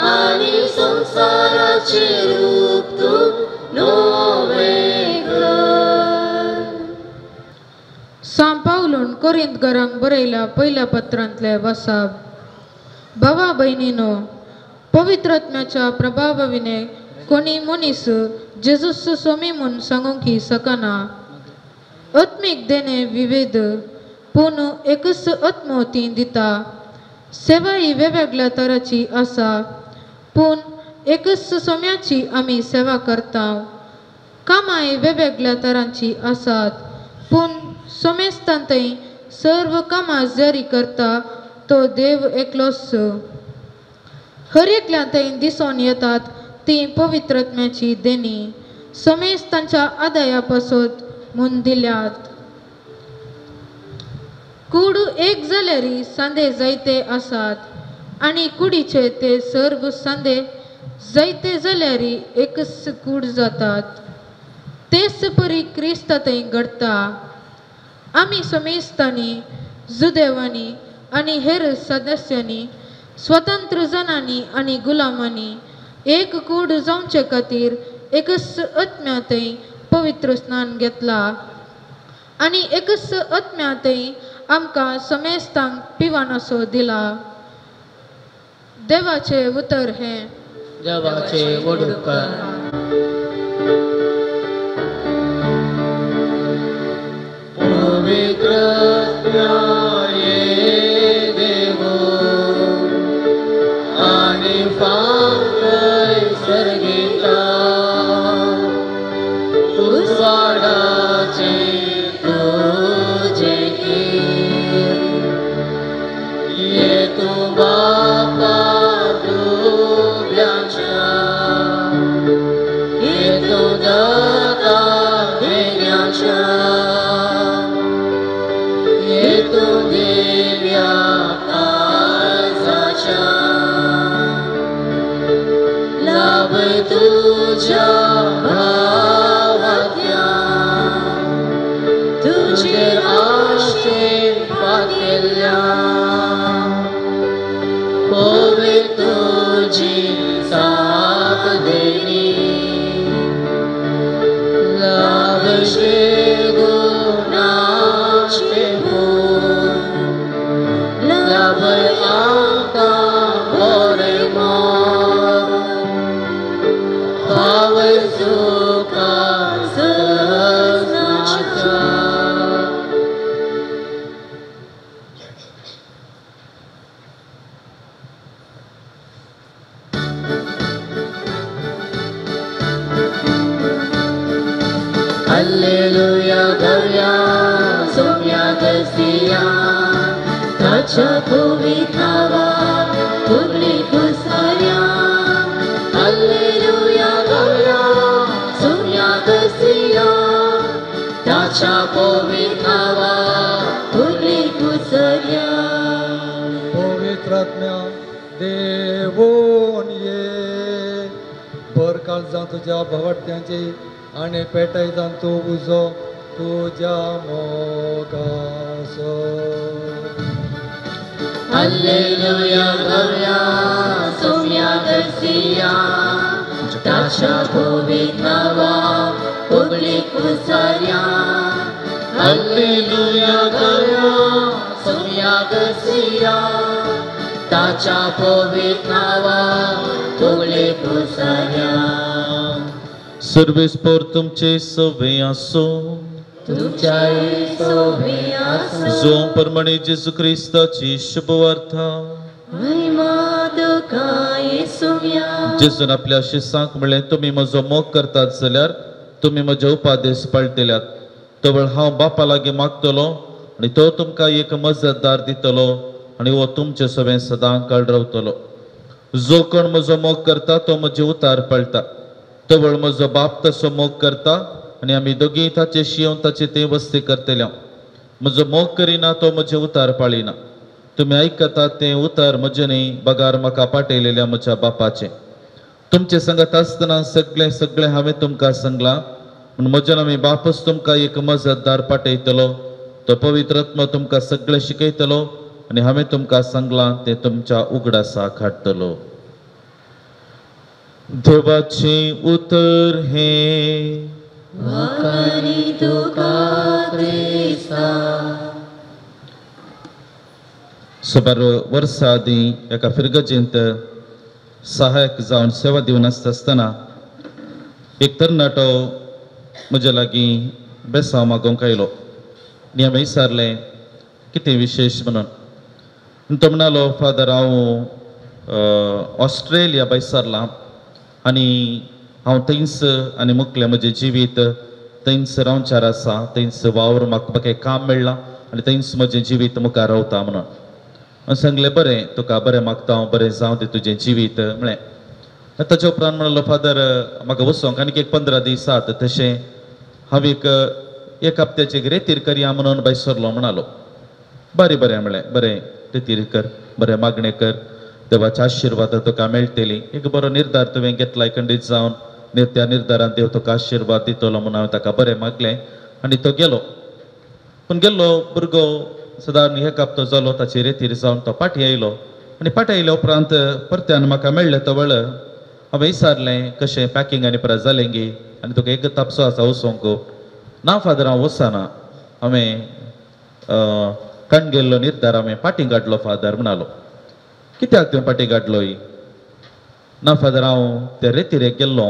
Speaker 2: आनी संवसाराचें रूप तूं नवें.
Speaker 9: कोरिंतकारांक बरयल्या पयल्या पत्रांतले वसाब. भावा भयणीनो, पवित्र आत्म्याच्या प्रभावा विणे कोणी मनीस जेजूस स्वामी म्हूण सांगूंक शकना. आत्मीक देणे विविध पूण एकच आत्मो ती दिता. सेवा ही वेगवेगळ्या तराची आसा पूण एकच सोम्याची आमी सेवा करता. कामांय वेगवेगळ्या तरांची आसात पूण सोमेस्तांतय सर्व कामां जारी करता तो देव एकलोच. हर एकल्या थंय दिसून येतात ती पवित्र आत्म्याची देणी समेस्तांच्या आदाया पासत म्हूण दिल्यात. कूड एक जाल्यार सांदे जायते आसात आनी कुडीचे ते सर्व सांदे जायते जाल्यार एकच कूड जातात. तेच परी क्रिस्त थंय घडटा. आमी समेस्तांनी, जुदेवांनी आनी हेर सदस्यांनी, स्वतंत्र जणांनी आनी गुलामांनी एक कूड जावचे खातीर एकच आत्म्या थंय पवित्र स्नान घेतला आनी एकच आत्म्या थंय आमकां समेस्तांक पिवानसो दिला. देवाचें उतर हें.
Speaker 7: देवाचे व्हड उपकार.
Speaker 2: पवित्र आत्म्या देवो आनी फावय सर्गीता उजवाडाचे तुजें ये तूं बापा दुबळ्यांच्या ये तूं दाता देण्याच्या ये तूं दिव्या काळजाच्या लाभ तुझ्या भावात्या तुझेर आशेन पातेल्या पवित्र तुजी साथ देणी लाभशे गुणाचे भूल लाभय आमकां बरें मोर पावय सुखा सजनाच्या. Alleluia, Gloria, Somya Garcia, ताच्या पवित्रावा फुगली कुसाऱ्या. Alleluia, Gloria, Somya Garcia, ताच्या पवित्रावा फुगली कुसाऱ्या.
Speaker 6: पवित्र आत्म्या देवोन ये भर काळजां तुज्या भवट्यांची आनी पेटयतां तूं उजो तुज्या मोगाचो.
Speaker 2: Alleluia, Gloria, Somya Garcia, ताच्या पवित्रावा फुगली कुसाऱ्या. Alleluia, Gloria, Somya Garcia, ताच्या पवित्रावा फुगली कुसाऱ्या.
Speaker 3: सर्वेस्पर तुमचे सवे आसो.
Speaker 2: तुमच्याय सोबी आसो.
Speaker 3: जो प्रमाणे जेजू क्रिस्ताची शुभवार्ता.
Speaker 2: महिमा तुका येसुम्या.
Speaker 3: जेजून आपल्या शिसांक म्हणलें, तुमी म्हजो मोग करतात जाल्यार तुमी म्हजे उपादेश पाळटल्यात. तवळ हांव बापा लागीं मागतलो आनी तो तुमकां एक मजतदार दितलो आनी हो तुमचे सवें सदां काळ रावतलो. जो कोण म्हजो मोग करता तो म्हजे उतार पाळटा. तवळ म्हजो बाप तसो मोग करता आनी आमी दोगीय ताचे शिंव ताचे ते वस्ती करतले. म्हजो मोग करिना तो म्हजें उतार पाळिना. तुमी आयकतात तें उतार म्हजें न्ही बगार म्हाका पाटयलेल्या म्हज्या बापाचें. तुमचे संगत आसतना सगळें सगळें हांवें तुमकां सांगलां पूण म्हज्यान आमी बापच तुमकां एक मजतदार पाटयतलो. तो पवित्र आत्मो तुमकां सगळें शिकयतलो आनी हांवें तुमकां सांगलां तें तुमच्या उगडासाक हाडटलो. देवाचें उतर हें.
Speaker 2: वाखाणी तुका क्रिस्ता.
Speaker 3: सुमार वर्सां आदीं एका फिरगजेंत सहायक जावन सेवा दिवन आसता आसतना एक तरणाटो म्हज्या लागीं बेसांव मागोवंक आयलो आनी हांवें विचारलें कितें विशेश म्हणून. तो म्हणालो, फादर हांव ऑस्ट्रेलिया भायसरलां आनी हांव थंयच आनी मुखलें म्हजें जिवीत थंयच रावचार आसा, थंयच वावर म्हाका एक काम मेळ्ळां आनी थंयच म्हजें जिवीत मुखार रावता म्हणून. हांवें सांगलें, बरें, तुका बरें मागता हांव, बरें जावं तें तुजें जिवीत म्हळें. ताच्या उपरांत म्हणलो, फादर म्हाका वचोंक आनीक एक 15 दीस आसात, तशें हांव एक हप्त्याचे एक रेतीर करया म्हणून भायर सरलो म्हणालो. बरें बरें म्हळें, बरें रेतीर कर, बरें मागणें कर, देवाच्या आशिर्वाद तुका मेळटली, एक बरो निर्धार तुवें घेतला खंडीत जावन त्या निर्धारान देव तुका आशिर्वाद दितलो म्हणून हांवें ताका बरें मागलें आनी तो गेलो. पूण गेल्लो भुरगो सदां एक हप्तो जालो ताची रेतीर जावन तो पाटी आयलो आनी पाटी आयल्या उपरांत परत्यान म्हाका मेळ्ळें तो वेळ हांवें विचारलें, कशें पॅकिंग आनी परत जालें गी आनी तुका एक तापसो आसा वचोंक? ना फादर, हांव वचना, हांवें कण गेल्लो निर्धार हांवें पाटी काडलो फादर म्हणालो. कित्याक तुवें पाटी काडलोय? ना फादर, हांव त्या रेतिरेक गेल्लो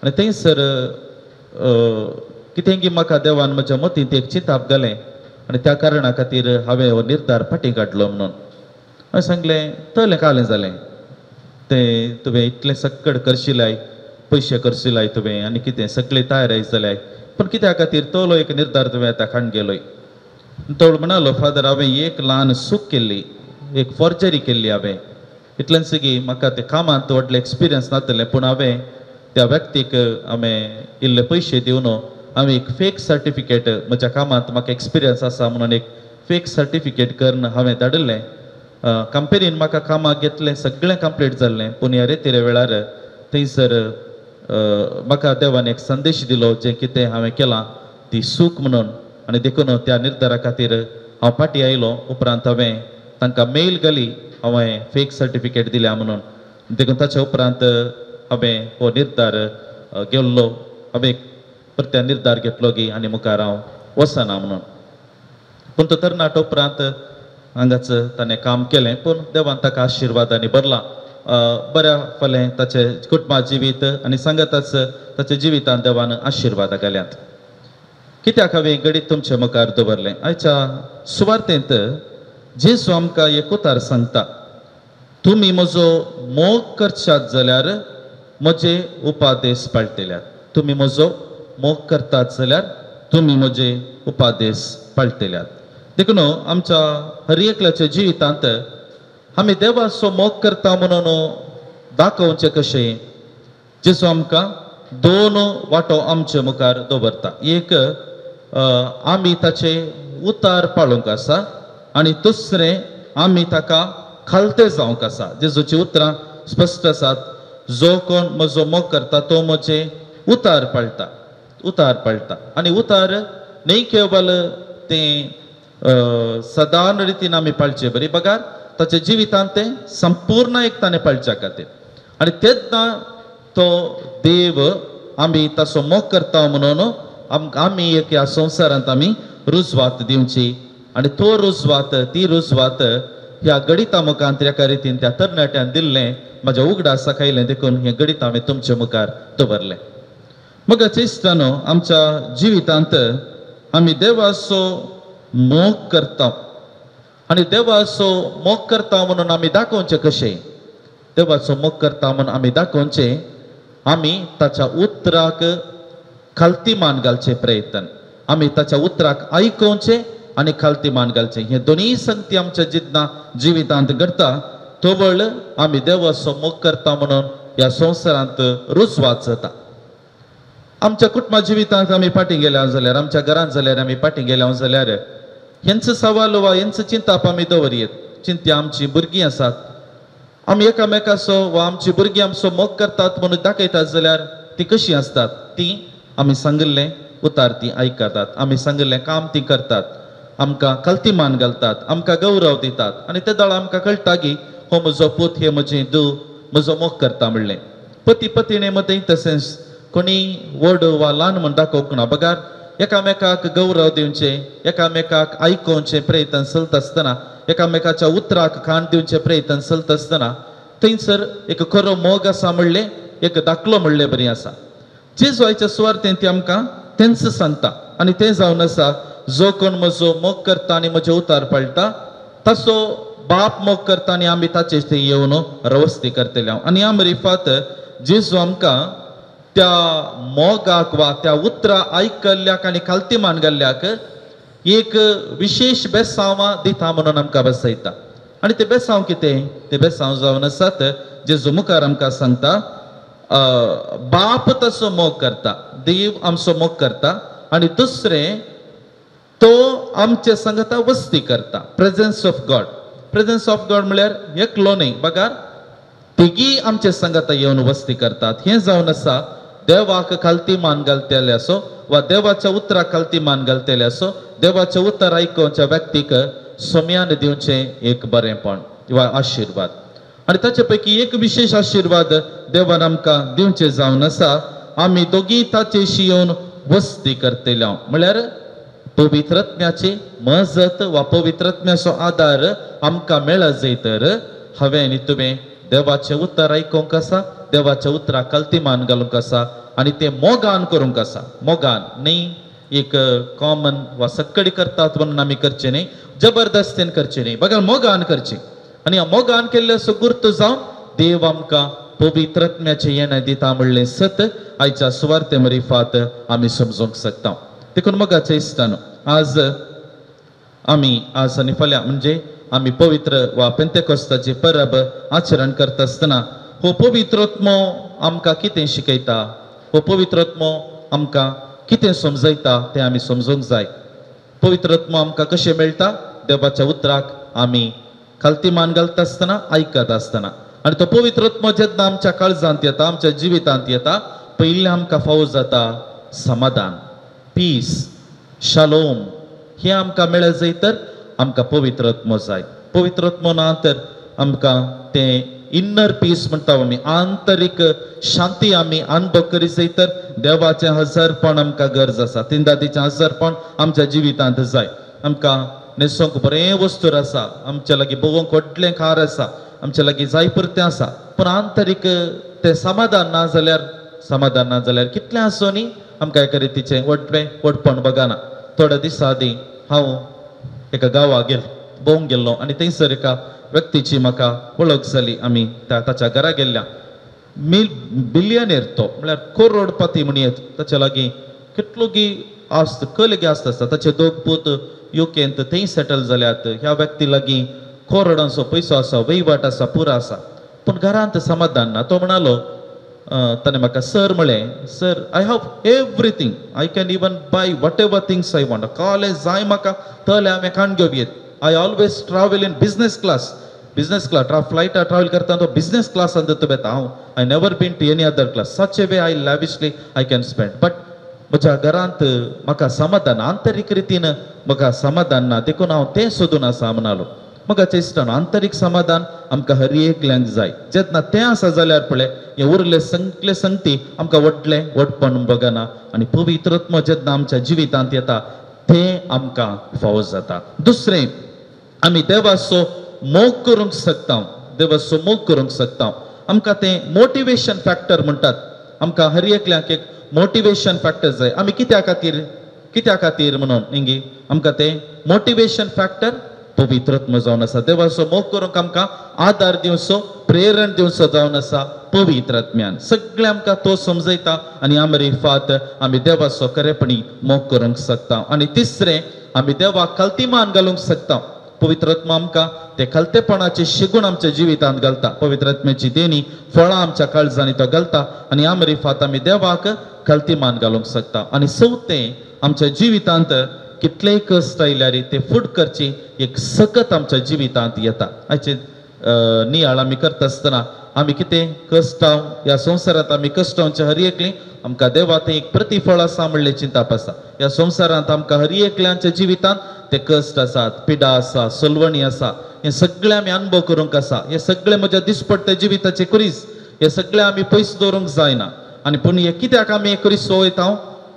Speaker 3: आनी थंयसर कितें की म्हाका देवान म्हज्या मतींत एक चिंताप घालें आनी त्या कारणा खातीर हांवें हो निर्धार फाटीं काडलो म्हणून. हांवें सांगलें, तलें कालें जालें तें तुवें इतलें सक्कड करशिलाय, पयशे करशिलाय तुवें आनी कितें सगळें तयार जाल्याय, पूण कित्या खातीर तलो एक निर्धार तुवें आतां खाण गेलोय? तो म्हणालो, फादर हांवें एक ल्हान चूक केल्ली, एक फॉर्जरी केल्ली हांवें, इतलेंच की म्हाका ते कामांत व्हडलें एक्सपिरियन्स नासलें, पूण हांवें त्या व्यक्तीक हांवें इल्ले पयशे दिवन हांवें एक फेक सर्टिफिकेट, म्हज्या कामांत म्हाका एक्सपिरियन्स आसा म्हणून एक फेक सर्टिफिकेट करून हांवें धाडिल्लें. कंपनीन म्हाका कामाक घेतलें, सगळें कंप्लीट जाल्लें, पूण ह्या रेतिरे वेळार थंयसर म्हाका देवान एक संदेश दिलो, जें कितें हांवें केलां ती चूक म्हणून, आनी देखून त्या निर्धारा खातीर हांव फाटीं आयलो. उपरांत हांवें तांकां मेल घाली, हांवें फेक सर्टिफिकेट दिल्या म्हणून, देखून ताच्या उपरांत हांवें हो निर्धार गेल्लो, हांवें परत्या निर्धार घेतलो की आनी मुखार हांव वचना म्हणून. पूण तो तरणाटो उपरांत हांगाच ताणें काम केलें, पूण देवान ताका आशिर्वादांनी भरला, बऱ्या फालें ताचें कुटुंबा जिवीत आनी सांगाताच ताच्या जिवितान देवान आशिर्वाद घाल्यात. कित्याक हांवें घडीत तुमचे मुखार दवरलें? आयच्या सुवार्तेंत जेजू आमकां एक उतार सांगता, तुमी म्हजो मोग करशात जाल्यार म्हजे उपादेश पाळटल्यात, तुमी म्हजो मोग करतात जाल्यार तुमी म्हजे उपादेश पाळटल्यात. देखून आमच्या हर एकल्याच्या जिवितांत आमी देवाचो मोग करता म्हणून दाखोवचें कशें? जेजू आमकां दोन वांटो आमचे मुखार दवरता. एक, आमी ताचे उतार पाळूंक आसा आनी दुसरें आमी ताका खालते जावंक आसा. जेजूची उतरां स्पश्ट आसात, जो कोण म्हजो मोग करता तो म्हजे उतार पाळटा, उतार पाळटा. आनी उतार न्ही केवल तें सदान रितीन आमी पाळचे बरी, बगार ताच्या जिवितांत तें संपूर्ण एक ताणें पाळच्या खातीर. आनी तेन्ना तो देव आमी ताचो मोग करता म्हणून आमी एक ह्या संवसारांत आमी रुजवात दिवची आनी तो रुजवात, ती रुजवात ह्या गणिता मुखार एका रितीन त्या तरणाट्यान दिल्लें, म्हज्या उगडासाक आयलें, देखून हें गणित हांवें तुमचे मुखार दवरलें. मगाचे इश्टानो, आमच्या जिवितांत आमी देवाचो मोग करता आनी देवाचो मोग करता म्हणून आमी दाखोवचें कशें? देवाचो मोग करता म्हणून आमी दाखोवचें, आमी ताच्या उतराक खालती मान घालचें प्रयत्न, आमी ताच्या उतराक आयकोवचें आनी खालती मान घालचें. हे दोनूय संगती आमच्या जितना जिवितांत घडटा तवळ आमी देवाचो मोग करता म्हणून ह्या संवसारांत रुजवात जाता. आमच्या कुटुंबा जिवितांत आमी फाटीं गेल्या जाल्यार, आमच्या घरांत जाल्यार आमी फाटीं गेल्या जाल्यार हेंचो सवाल वा हेंचो चिंताप आमी दवरयेत. चिंत्या आमचीं भुरगीं आसात, आमी एकामेकाचो वा आमची भुरगीं आमचो मोग करतात म्हणून दाखयतात जाल्यार ती कशीं आसतात? ती आमी सांगिल्लें उतार ती आयकतात, आमी सांगिल्लें काम ती करतात, आमकां खालती मान घालतात, आमकां गौरव दितात आनी ते दळ आमकां कळटा की हो म्हजो पूत, हे म्हजें दू म्हजो मोग करता म्हणलें. पती पतिणे मदीं तशेंच कोणी व्हड वा ल्हान म्हण दाखोवंक ना, बगार एकामेकाक गौरव दिवचें, एकामेकाक आयकोवचें प्रयत्न चलता आसतना एकामेकाच्या उतराक कान दिवचे प्रयत्न चलता आसतना थंयसर एक खरो मोग आसा म्हणलें एक दाखलो म्हणले बरी आसा. जेजू आयच्या सुवार्तेन ती आमकां तेंच सांगता आनी तें जावन आसा जो कोण म्हजो मोग करता आनी म्हजें उतार पाळटा ताचो बाप मोग करता आनी आमी ताचे थंय येवन रवस्ती करतले. आनी आम रिफात जेजू आमकां त्या मोगाक वा त्या उतरां आयकल्ल्याक आनी खालती मान घाल्ल्याक एक विशेश बेसांव दिता म्हणून आमकां बसयता. आनी ते बेसांव कितें? ते बेसांव जावन आसात जेजू मुखार आमकां सांगता बाप तसो मोग करता, देव आमचो मोग करता आनी दुसरें तो आमचे सांगता वस्ती करता. Presence of God. Presence of God म्हळ्यार एकलो न्हय बगार तिगी आमचे सांगता येवन वस्ती करतात. हें जावन आसा देवाक खालती मान घालतले असो वा देवाच्या उतराक खालती मान घालतले असो देवाचें उतर आयकुच्या व्यक्तीक सोम्यान दिवचें एक बरेंपण वा आशिर्वाद. आनी ताचे पैकी एक विशेश आशिर्वाद देवान आमकां दिवचें जावन आसा आमी दोगी ताचेशी येवन वस्ती करतले. म्हळ्यार पवित्रत्म्याची मजत वा पवित्रत्म्याचो आदार आमकां मेळत जाय तर हांवें आनी तुवें देवाचें उतर आयकूंक आसा, देवाच्या उतराक खालती मान घालूंक आसा आनी तें मोगान करूंक आसा. मोगान न्ही एक कॉमन वा सक्कडी करतात म्हणून आमी करचें न्ही, जबरदस्तीन करचें न्ही, बगर मोगान करचें. आनी ह्या मोगान केल्ले असो गुर्त जावन देव आमकां पवित्रत्म्याचें येणें दिता म्हणलें सत आयच्या सुवार्ते मरिफात आमी समजूंक शकता. देखून मोगाच्या इश्टानो आज आमी आज आनी फाल्यां म्हणजे आमी पवित्र वा पेंतेकोस्ताची परब आचरण करता आसतना हो पवित्रत्मो आमकां कितें शिकयता, हो पवित्रत्मो आमकां कितें समजयता तें आमी समजूंक जाय. पवित्रत्मो आमकां कशें मेळटा? देवाच्या उतराक आमी खालती मान घालता आसतना आयकत आसतना. आनी तो पवित्रत्मो जेन्ना आमच्या काळजांत येता, आमच्या जिवितांत येता, पयलीं आमकां फावो जाता समाधान, पीस, शालोम. हें आमकां मेळत जाय तर आमकां पवित्रत्मो जाय. पवित्रत्मो ना तर आमकां तें इन्नर पीस म्हणटा आमी, आंतरीक शांती आमी अनुभव करी जाय तर देवाचें हजरपण आमकां गरज आसा. तिनदादीचें हजरपण आमच्या जिवितांत जाय. आमकां न्हेसोंक बरें वस्तूर आसा, आमच्या लागीं भोवंक व्हडलें कार आसा, आमच्या लागीं जाय पुरतें आसा, पूण आंतरीक तें समाधान ना जाल्यार, समाधान ना जाल्यार कितलें आसूं न्ही आमकां एका रितीचें व्हडलें व्हडपण बगाना. थोड्या दिसां आदीं हांव एका गांवाक गेलो, भोवंक गेल्लो आनी थंयसर एका व्यक्तीची म्हाका वळख जाली. आमी ताच्या घरा गेल्ल्या. बिलियनेर तो, म्हळ्यार करोडपती म्हणयेत. ताच्या लागीं कितलो गी आस्त कलगी आस्त आसता. ताचे दोग पूत युकेंत थंय सेटल जाल्यात. ह्या व्यक्ती लागीं करोडांचो पयसो आसा, वहिवाट आसा, पुरो आसा, पूण घरांत समाधान ना. तो म्हणालो, ताणें म्हाका सर म्हळें, sir I have everything, I can even buy whatever things I want, college जाय म्हाका तले हांवें काण घेवं येत, I always travel in business class, business class फ्लायटार travel करता तो बिजनेस क्लासान तो बेता हांव, I never been to any other class, such a way I lavishly I can spend, but म्हज्या घरांत म्हाका समाधान, आंतरीक रितीन म्हाका समाधान ना, देखून हांव तें सोदून आसा म्हणालो. म्हाका इश्टान आंतरीक समाधान आमकां हर एकल्यांक जाय. जेन्ना तें आसा जाल्यार पळय हें उरलें सगळें संगती आमकां व्हडलें व्हडपण बगना. आनी पवित्रत्म जेन्ना आमच्या जिवितांत येता तें आमकां फावो जाता. दुसरें आमी देवाचो मोग करूंक शकता, देवाचो मोग करूंक शकता. आमकां तें मोटिवेशन फॅक्टर म्हणटात. आमकां हर एकल्याक एक मोटिवेशन फॅक्टर जाय. आमी कित्या खातीर, कित्या खातीर म्हणून न्ही आमकां तें मोटिवेशन फॅक्टर पवित्रत्म जावन आसा. देवाचो मोग करूंक आमकां आदार दिवचो, प्रेरण दिवचो जावन आसा पवित्रत्म्यान. सगळें आमकां तो समजयता आनी आमरी फात आमी देवाचो खरेपणी मोग करूंक शकता. आनी तिसरें आमी देवाक खालती मान घालूंक शकता. पवित्रत्म आमकां ते खालतेपणाचे शिगूण आमच्या जिवितांत घालता. पवित्रत्म्याची देणी फळां आमच्या काळजांनी तो घालता आनी आमरी फात आमी देवाक खालती मान घालूंक शकता. आनी चवथें आमच्या जिवितांत कितलेय कश्ट आयल्यार ते फुट करची एक सकत आमच्या जिवितांत येता. हाचे नियाळ आमी करता आसतना आमी कितें कश्टां ह्या संवसारांत आमी कश्टांचे हर एकली आमकां देवा तें एक प्रतिफळ आसा म्हणलें चिंताप आसा. ह्या संवसारांत आमकां हर एकल्यांच्या जिवितांत ते कश्ट आसात, पिडा आसा, सलवणी आसा, हें सगळें आमी अनुभव करूंक आसा. हें सगळें म्हज्या दिसपट्ट्या जिविताचें कुरीस, हें सगळें आमी पयस दवरूंक जायना. आनी पूण हें कित्याक आमी कुरीस वयता,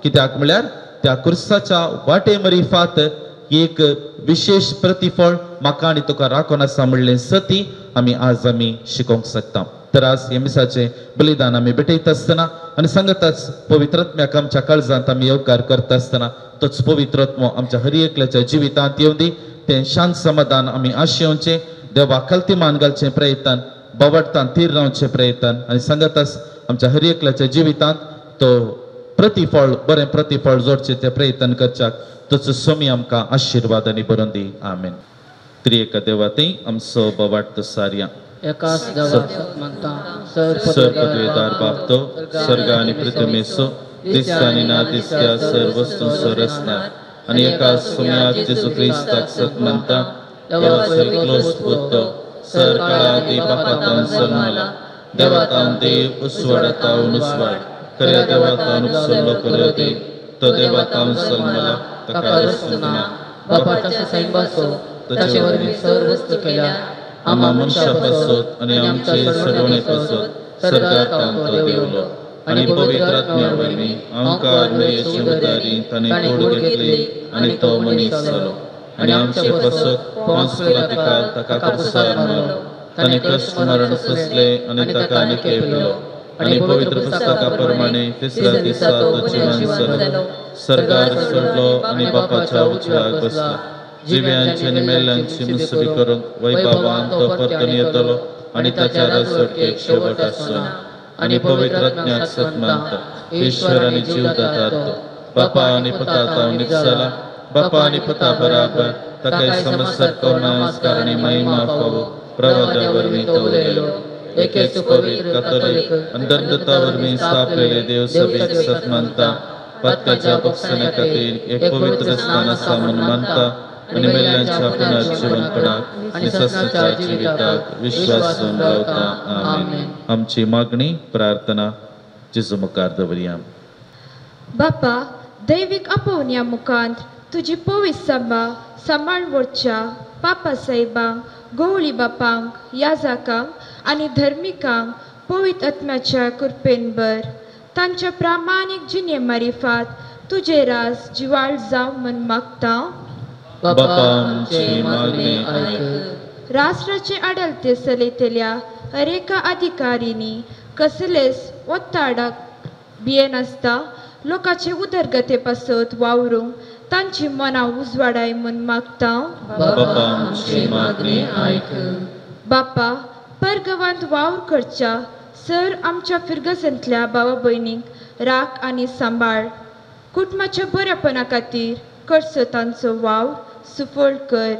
Speaker 3: कित्याक म्हळ्यार त्या कुर्साच्या वाटे मरिफात एक विशेष प्रतिफळ म्हाका आनी तुका राखून आसा म्हणलें सती आमी आज आमी शिकोवंक शकता. तर आज हे मिसाचें बलिदान आमी भेटयता आसतना आनी सांगताच पवित्रात्म्याक आमच्या काळजांत आमी येवकार करता आसतना तोच पवित्रात्मो आमच्या हर एकल्याच्या जिवितांत येवं दी. तें शांत समाधान आमी आशेवचें, देवा खालती मान घालचें प्रयत्न, बावडतान थीर रावचें प्रयत्न आनी सांगताच आमच्या हर एकल्याच्या जिवितांत तो प्रतिफळ बरें प्रतिफळ जोडचें तें प्रयत्न करच्याक तोच स्वामी आमकां आशिर्वाद आनी बरोवन दी. आमेन. त्रिएक देवा थंय आमचो बवाट सारया सर पदवेदार बाप तो स्वर्ग आनी पृथ्वीचो दिसता आनी ना दिसत्या सर वस्तूंचो रचणार आनी एका सोम्या जेजू क्रिस्ताक सत मानता देवाचो एकलोच पूत सर काळादी बापातावन जल्मला देवातावन देव उसवाडातावन उसवाड खऱ्या देवातावन उपसल्लो खरो देव तो देवातावन जल्मला ताका रचूंक ना
Speaker 7: बापाच्या सैंबाचो ताचे वरवीं सर वस्तू केल्या
Speaker 3: आमा मनशा पासत आनी आमचे सडवणे पासत सरकार तो देवलो आनी पवित्र आत्म्या वरवीं आमकां मेरेचे उदारी ताणें कोड घेतली आनी तो मनीस जालो आनी आमचे पासत पोंस पिलातिकाल ताका खुर्सार मारलो ताणें कश्ट मरण सोंसलें आनी ताका निखेपलो आनी पवित्र पुस्तका प्रमाणे तिसऱ्या दिसा तो जिवन जालो सरकार सोडलो आनी बापाच्या उजव्याक बसला जिव्यांची आनी मेल्ल्यांची मुसबी करूंक वैभवान तो परतून येतलो आनी ताच्या राजवटकेक शेवट आसचो ना. आनी पवित्र आत्म्याक सत मानता ईश्वर आनी जीवदाता तो बापा आनी पुता तावन निपसला बापा आनी पुता बराबर ताका समजसारको नमस्कार आनी महिमा फावो प्रवादा वरवीं तो उलयलो एकेच पवित्र कातोलीक आनी धर्मदूता वरवीं स्थापलेले देव सभेक सत मानता पातकाच्या बक्षण्या खातीर एक पवित्र स्थान आसा म्हूण मानता आनी मेल्ल्यांच्या पुनर्जीवनपणाक आनी सस्नाच्या जिविताक विश्वास रावता. आमेन. आमची मागणी प्रार्थना जेजू मुखार दवरया.
Speaker 9: बापा दैवीक आपोवण्या मुखांत तुजी पवित्र सभा सांबाळ व्हरच्या पापा साहेबांक, गवळी बापांक, याजाकांक आनी धर्मिकांक पवित्र आत्म्याच्या कृपेन भर. तांच्या प्रामाणीक जिणे मारिफात तुजे रास जिवाळ जावं म्हूण मागता.
Speaker 3: बापा आमची मागणी आयक.
Speaker 9: राष्ट्राचे आडलते चलयतल्या हर एका अधिकारींनी कसलेच ओत्ताडाक भियेनासता लोकांचे उदरगते पासत वावरूंक तांची मनां उजवाडाय म्हूण मागता.
Speaker 3: बापा आमची मागणी आयक.
Speaker 9: बापा परगवांत वावर करच्या सर आमच्या फिर्गजांतल्या भावा भयणींक राख आनी सांबाळ. कुटुंबाच्या बऱ्यापणा खातीर करचो तांचो वावर सुफळ कर.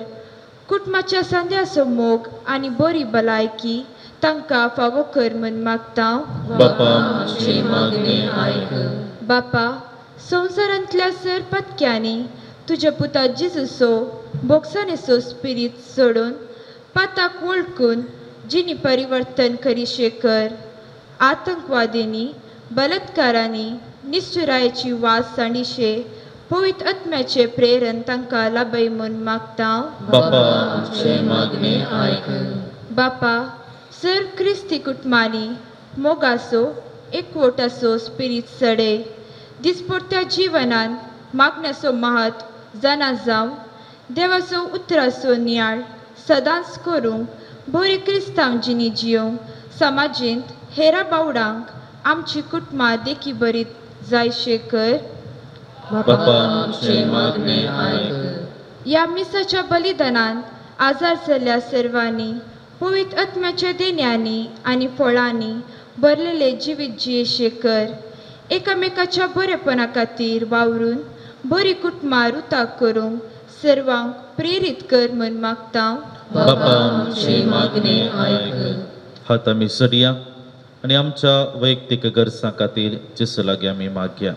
Speaker 9: कुटुंबाच्या सांद्याचो मोग आनी बरी भलायकी तांकां फावो कर म्हूण मागता.
Speaker 3: बापा आमची मागणी आयक.
Speaker 9: बापा संवसारांतल्या सर पत्क्यांनी तुज्या पुता जेजूचो भोगसाणेचो स्पिरीत सोडून पाताक वळखून जिणी परिवर्तन करिशे कर. आतंकवादींनी बलात्कारांनी निश्चुरायेची वास सांडिशे पवित्र आत्म्याचें प्रेरण तांकां लाभय म्हूण मागता.
Speaker 3: बापा आमची मागणी आयक.
Speaker 9: बापा सर क्रिस्ती कुटुंबांनी मोगाचो एकवटाचो स्पिरीत सडे दिसपडत्या जिवनांत मागण्याचो महत्व जाणा जावन देवाचो उतराचो नियाळ सदांच करूंक बरी क्रिस्तांव जिणी जियोवंक समाजेंत हेरा बावडांक आमची कुटुंबां देखी बरीत जायशे कर.
Speaker 3: बापा आमची मागणी आयक.
Speaker 9: ह्या मिसाच्या बलिदानान आजार जाल्ल्या सर्वांनी पवित्र आत्म्याच्या देण्यांनी आनी फळांनी भरलेले जिवीत जियेशे कर. एकामेकाच्या बरेपणा खातीर वावरून बरी कुटुंबां रुताक करूंक सर्वांक प्रेरीत कर म्हूण मागता.
Speaker 3: बापा आमची मागणी आयक. हात आमी सोडया आनी आमच्या वैयक्तीक गरजां खातीर जेजू लागीं आमी मागया.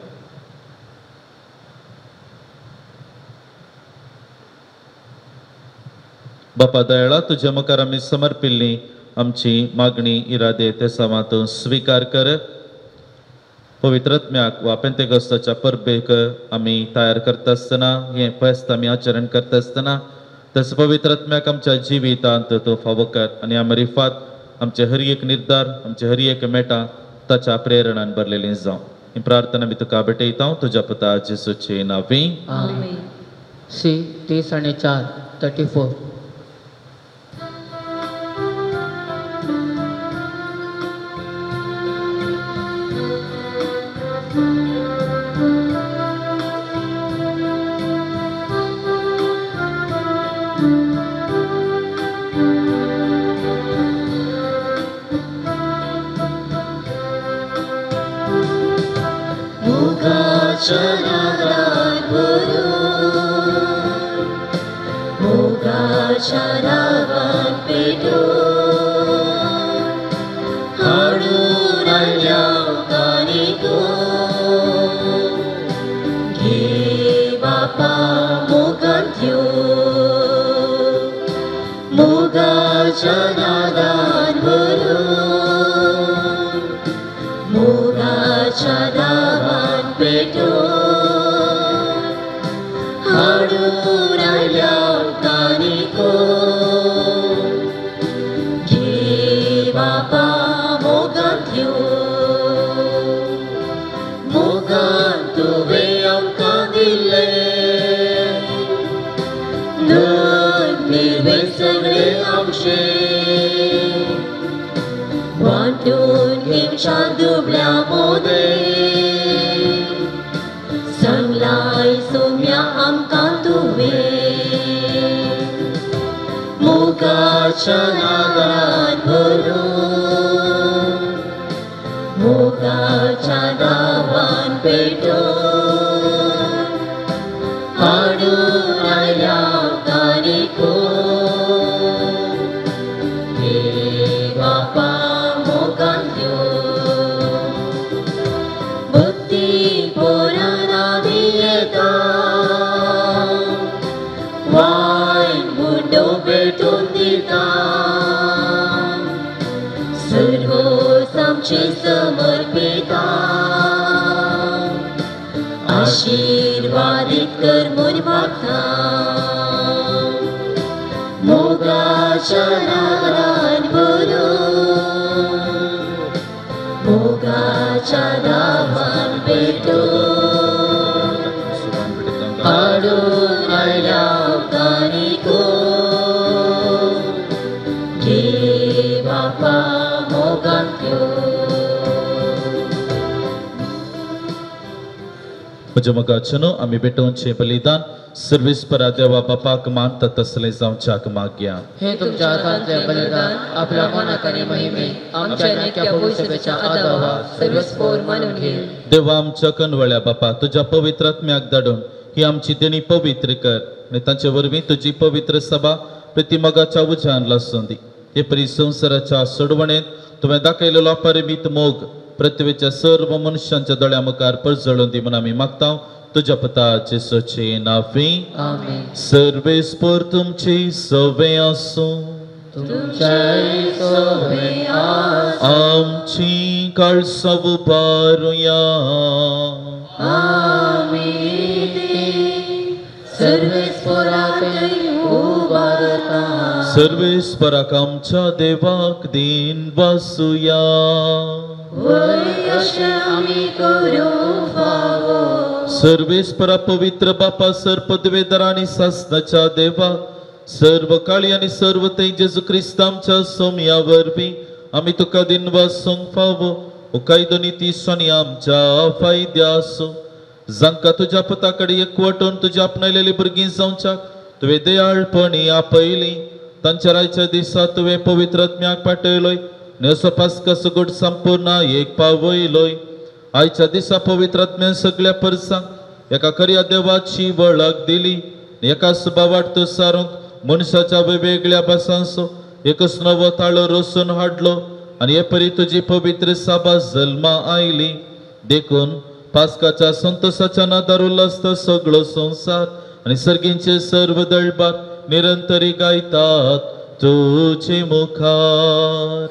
Speaker 3: बापा दयाळा तुज्या मुखार आमी समर्पिल्ली आमची मागणी इरादे ते समात स्विकार कर. पवित्र आत्म्याक वा पेंतेकोस्ताच्या परबेक आमी तयार करता आसतना हें फेस्त आमी आचरण करता आसतना तसो पवित्र आत्म्याक आमच्या जिवितांत तो फावो कर आनी आमी रिफात आमचे हर एक निर्धार आमचे हर एक मेटां ताच्या प्रेरणान भरलेली जावं. ही प्रार्थना आमी तुका भेटयता तुज्या पुता जेजूचे नांवी.
Speaker 7: आमेन. सी 30 आणि 4 34.
Speaker 2: मोगाच्या नादान भरून मोगाच्या नावान पेटोवन हाडून आयल्या कानिको घे बापा मोगान त्यो मोगाच्या नादान भरून मोगाच्या नावान पेटोवन हाडून आयल्या कानिको घे बापा मोगान त्यो मोगान तुवें आमकां दिल्लें न्हय निर्वे सगळें आमचें वांटून घेवच्या दुबळ्या मोदें सांगलाय सोम्या आमकां तुवें मोगाच्या नादान भरून मोगाच्या नावान पेटोवन हाडून आयल्या कानिको घे बापा मोगान त्यो बुद्धी पोरां दियेता वायन गुंडो पेटून दिता सर्वोस आमचें समर्पिता आशिर्वादीत कर म्हूण मागता मोगाच्या नादान भरून मोगाच्या नावान पेटोवन हाडून आयल्या कानिको घे बापा मोगान त्यो.
Speaker 3: म्हज्या मोगाच्यानो आमी भेटोवचें बलिदान सर्वेस्परा देवा बापाक मानता तसलें जावच्याक मागया.
Speaker 7: हे तुमच्या हातांतलें बलिदान आपल्या मनाक आनी महिमे आमच्या नाक्या भविष्याच्या आदावा सर्वस्पोर मानून घे.
Speaker 3: देवा आमच्या कनवळ्या बापा तुज्या पवित्र आत्म्याक धाडून ही आमची देणी पवित्र कर आनी तांचे वरवीं तुजी पवित्र सभा प्रतिमोगाच्या उज्यान लासून दी. हे परी संवसाराच्या सोडवणेंत तुवें दाखयलेलो अपरिमीत मोग पृथ्वीच्या सर्व मनशांच्या दोळ्या मुखार परजळून दी म्हूण आमी मागता तुज्या पुता जेसूचे नांवी.
Speaker 7: आमेन.
Speaker 3: सर्वेस्पर तुमची सवे आसूं.
Speaker 7: तुमच्याय सवे आसूं.
Speaker 3: आमची काळसां उबारुया.
Speaker 2: आमी सर्वेस्पराकय उबारता.
Speaker 3: सर्वेस्पराक आमच्या देवाक दीन वासुया.
Speaker 2: वय अशें आमी करूंक फावो.
Speaker 3: सर्वेस्परा पवित्र बापा सर पदवेदार आनी सासनाच्या देवा सर्व काळी आनी सर्व थंय जेजू क्रिस्त आमच्या सोम्या वरवीं आमी तुका दिन वासूंक फावो. हो कायदो निती आनी आमच्या फायद्या आसूं जांकां तुज्या पुता कडेन एकवटून तुज्या आपणायलेली भुरगीं जावच्याक तुवें दयाळपणी आपयली. तांच्या रायच्या दिसा तुवें पवित्र आत्म्याक पाठयलोय आनी असो पास्का गोड संपूर्ण एक पावयलोय. आयच्या दिसा पवित्र आत्म्यान सगळ्या परसांक एका खऱ्या देवाची वळख दिली. एका सुबावाट सारूंक मनशाच्या वेगवेगळ्या भासांचो एकच नवो ताळो रचून हाडलो आनी हे परी तुजी पवित्र सभा जल्मा आयली. देखून पास्काच्या संतोषाच्या नादार उल्हासता सगळो संवसार आनी सर्गींचे सर्व दळबार निरंतरी गायतात तुजे मुखार.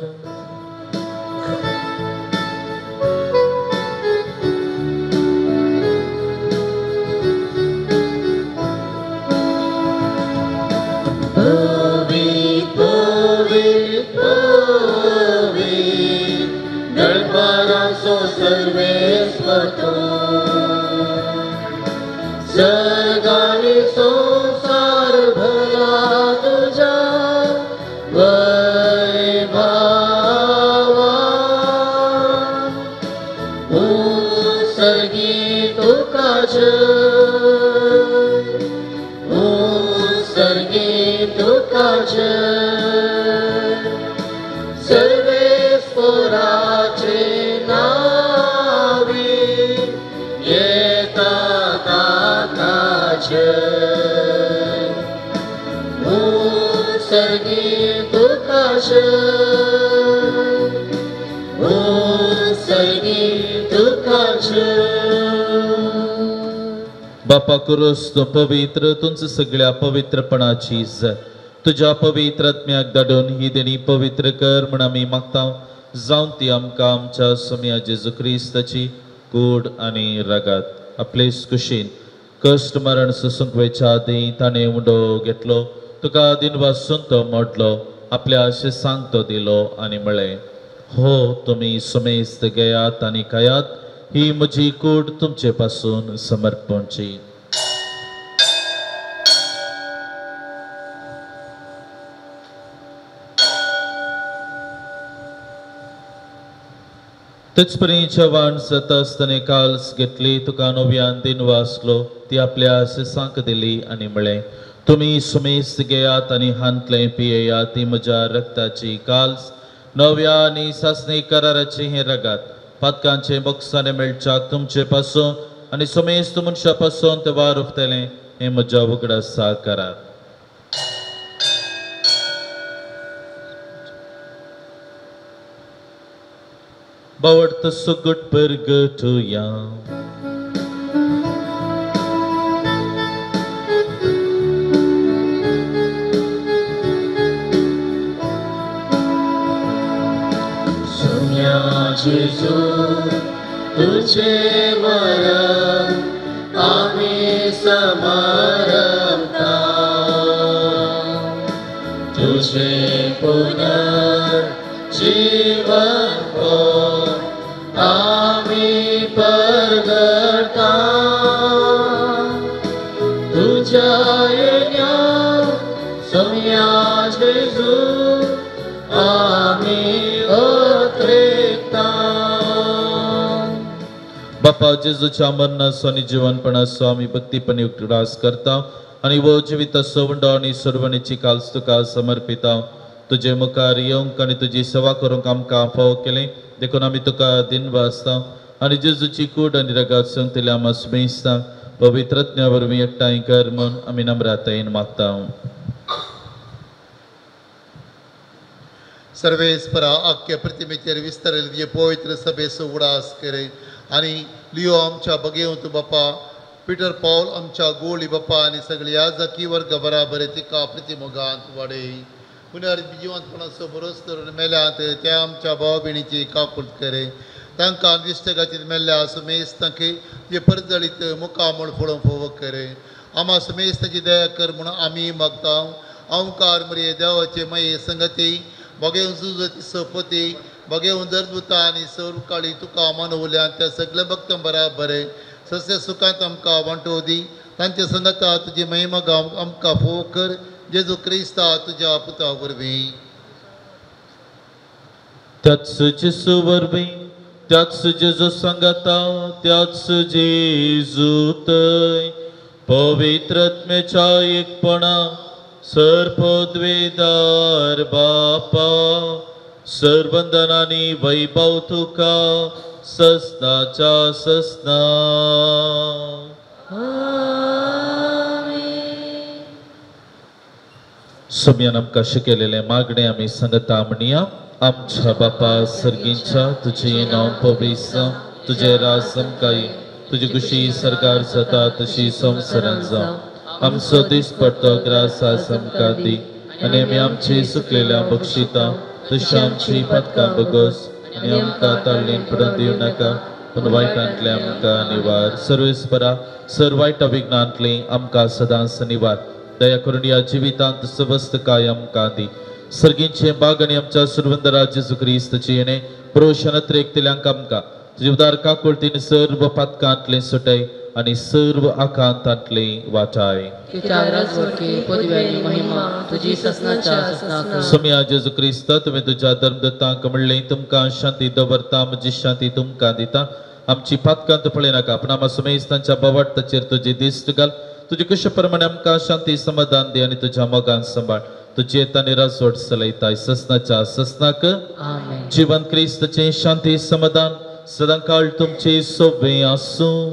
Speaker 2: सर्गानी संसार भरला तुझ्या वैभवा. उत्सर्गी तुका जय, उत्सर्गी तुका जय. सर्वेस्पराचे नावे येता तूं सर्गी तुका जय.
Speaker 3: बापा कुरोस तूं पवित्र, तुमचं सगळ्या पवित्रपणाची जय. तुज्या पवित्र आत्म्याक धाडून ही देणी पवित्र कर म्हण आमी मागता, जावन ती आमकां आमच्या सोम्या जेजू क्रिस्ताची कूड आनी रगात. आपलेच कुशीन कश्ट मरण सोसूंक वयच्या आदीं ताणें उंडो घेतलो, तुका दिनवासून तो मोडलो, आपल्या शिसांक तो दिलो आनी म्हळें, हो तुमी सुमेस्त घेयात आनी खायात, ही म्हजी कूड तुमचे पासून समर्पणची. तेचपरी जेवण जाता आसतना काल्स घेतली, तुका नव्यान दिनवासलो, ती आपल्या शिसांक दिली आनी म्हळें, तुमी सुमेस्त घेयात आनी हांतलें पियेयात, ती म्हज्या रक्ताची काल्स, नव्या आनी सासणी कराराची हें रगात. पातकांचें बोगसाणें मेळच्याक तुमचे पासून आनी सुमेस्त मनशा पासून तें वार उरतलें, हें म्हज्या उगडासा करात. बावडत सुगट परगटुया.
Speaker 2: सुम्या जेजू तुझे मरण आम्ही समारंभता, तुझे पुनर्जीवन आम्ही परगटा, तुझ्या येण्या सुम्या जेजू आम्ही अत्रेता.
Speaker 3: बापा जेजूच्या मरणाचो आनी जिवनपणाचो आमी भक्तीपणी उगडास करता आनी वो जिविताचो उंडो आनी सोडवणीची काल्स तुका समर्पिता. तुजे मुखार येवंक आनी तुजी सेवा करूंक आमकां फावो केलें देखून आमी तुका दिनवासता आनी जेजूची कूड आनी रगात संवतल्या आमा सुमेस्तांक पवित्र आत्म्या वरवीं एकठांय कर म्हूण आमी नम्रतायेन मागता.
Speaker 4: सर्वेस्परा आख्या प्रतिमेचेर विस्तारिल्ले पवित्र सभेचो उगडास करे आनी लियो आमच्या बगेवंत बापा, पिटर पावल आमच्या गोळी बापा आनी सगळ्या जाकी वर्ग बराबर तिका प्रतिमोगांत वाडय. पुनर्जिवंतपणाचो भरोस करून मेल्यात त्या आमच्या भाव भयणीची काकूट करे, तांकां दिश्टगाचीत मेल्ल्या सुमेस्तांक जे परजळीत मुखामळ फळोवंक फोव करे. आमा सुमेस्ताची दया कर म्हणून आमी मागता. ओंकार मरिये देवाचे मये संगती बगेवन जुजती सोपती बगेवन दरदुता आनी सौरकाळी तुका मानवल्यान त्या सगळ्या भक्तां बराबर सस्य सुखांत आमकां वांटो दी. तांचे संगता तुजी महिमा गावंक आमकां फोव कर, जेजू क्रिस्ता तुज्या पुता वरवीं.
Speaker 3: त्याच जेजू वरवीं, त्याच जेजू संगता, त्याच जेजू थंय पवित्र आत्म्याच्या एकपणा सर्पद्वेदार बापा सर्वंदनानी वैभव तुका ससनाच्या ससना. सोम्यान आमकां शिकयलेलें मागणें आमी सांगता म्हणया. आमच्या बापा सर्गींच्या, तुजें नांव पवित्र जावं, तुजें राज आमकां येवं, तुजी खुशी सरकार जाता तशी संवसारांत जावं. आमचो दिसपट्टो ग्रास आज आमकां दी आनी आमी आमची चुकलेल्या बक्षिता तशी आमची पातकां बगस आनी आमकां ताळणेन पडून दिवं नाका, पूण वायटांतलें आमकां निवार. सर्वेस्परा सर वायट विघ्नांतलें आमकां सदांच निवार. दया करून ह्या जिवितांत सवस्त काय आमकां दी. सर्गींचे बाग आनी आमच्या सुरवंदरा जेजू क्रिस्ताची येणें प्रोशन त्रेकतेल्यांक आमकां तुजे उदार काकुळतीन सर्व पातकांतलें सुटय आनी सर्व आकांतांतले वाटाय. सोम्या जेजू क्रिस्ता, तुवें तुज्या धर्मदत्तांक म्हणलें, तुमकां शांती दवरता, म्हजी शांती तुमकां दिता. आमची पातकां तूं पळयनाका, पूण आमा सुमेस्तांच्या बवाटताचेर तुजी दिश्ट घाल. तुजे कुशे प्रमाणे आमकां शांती समाधान दी आनी तुज्या मोगान सांबाळ. तुजे तांणी राजवट चलयताय ससनाच्या ससनाक. जिवन क्रिस्ताचें शांती समाधान सदांकाळ तुमचे सोबे आसूं.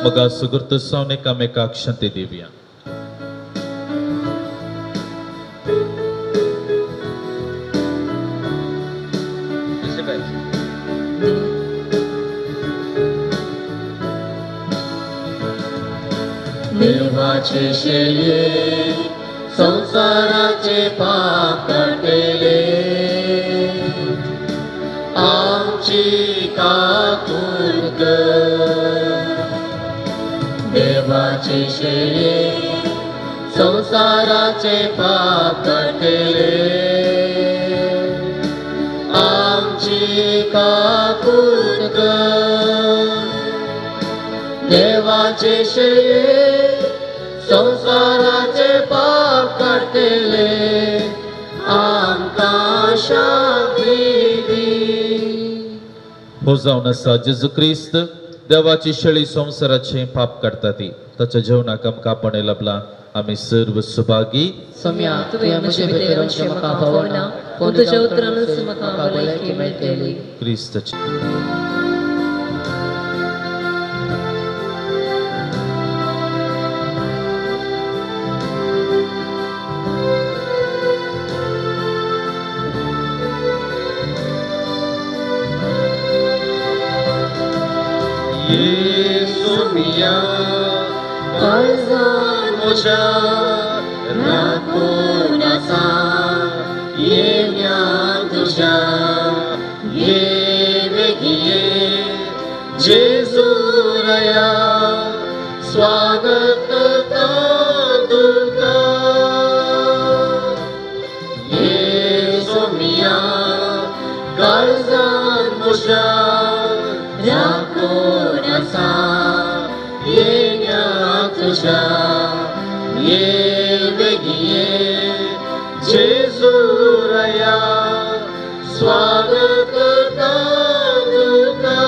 Speaker 3: मगा सुगुर्त सावन एकामेकाक शांती दिवया. बाय.
Speaker 2: देवाचे शेळये संसाराचे पाप काडटले, आमची काकूट कर. देवाचे शेळये संसाराचे पाप काडटले, आमची काकूट कर. देवाचे शेळये संसाराचे पाप काडटले, आमकां शांती दी.
Speaker 3: हो जावन आसा जेजू क्रिस्त देवाची शेळी संवसाराचे पाप काडटा ती ताच्या जेवणाक आमकां आपणें लाभला. आमी सर्व सुभागी.
Speaker 7: सोम्या, तुवें म्हजे भितर रावचें म्हाका फावना, पूण तुज्या उतरानूच म्हाका भलायकी मेळटली.
Speaker 3: क्रिस्ताची
Speaker 2: येसुमिया काळजान म्हज्या राखून आसा, येण्या तुज्या ये वेगीं जेजू रया, स्वागत करता तुका. येसुमिया काळजान म्हज्या राखून आसा, येण्या तुज्या ये वेगीं जेजू रया, स्वागत करता तुका.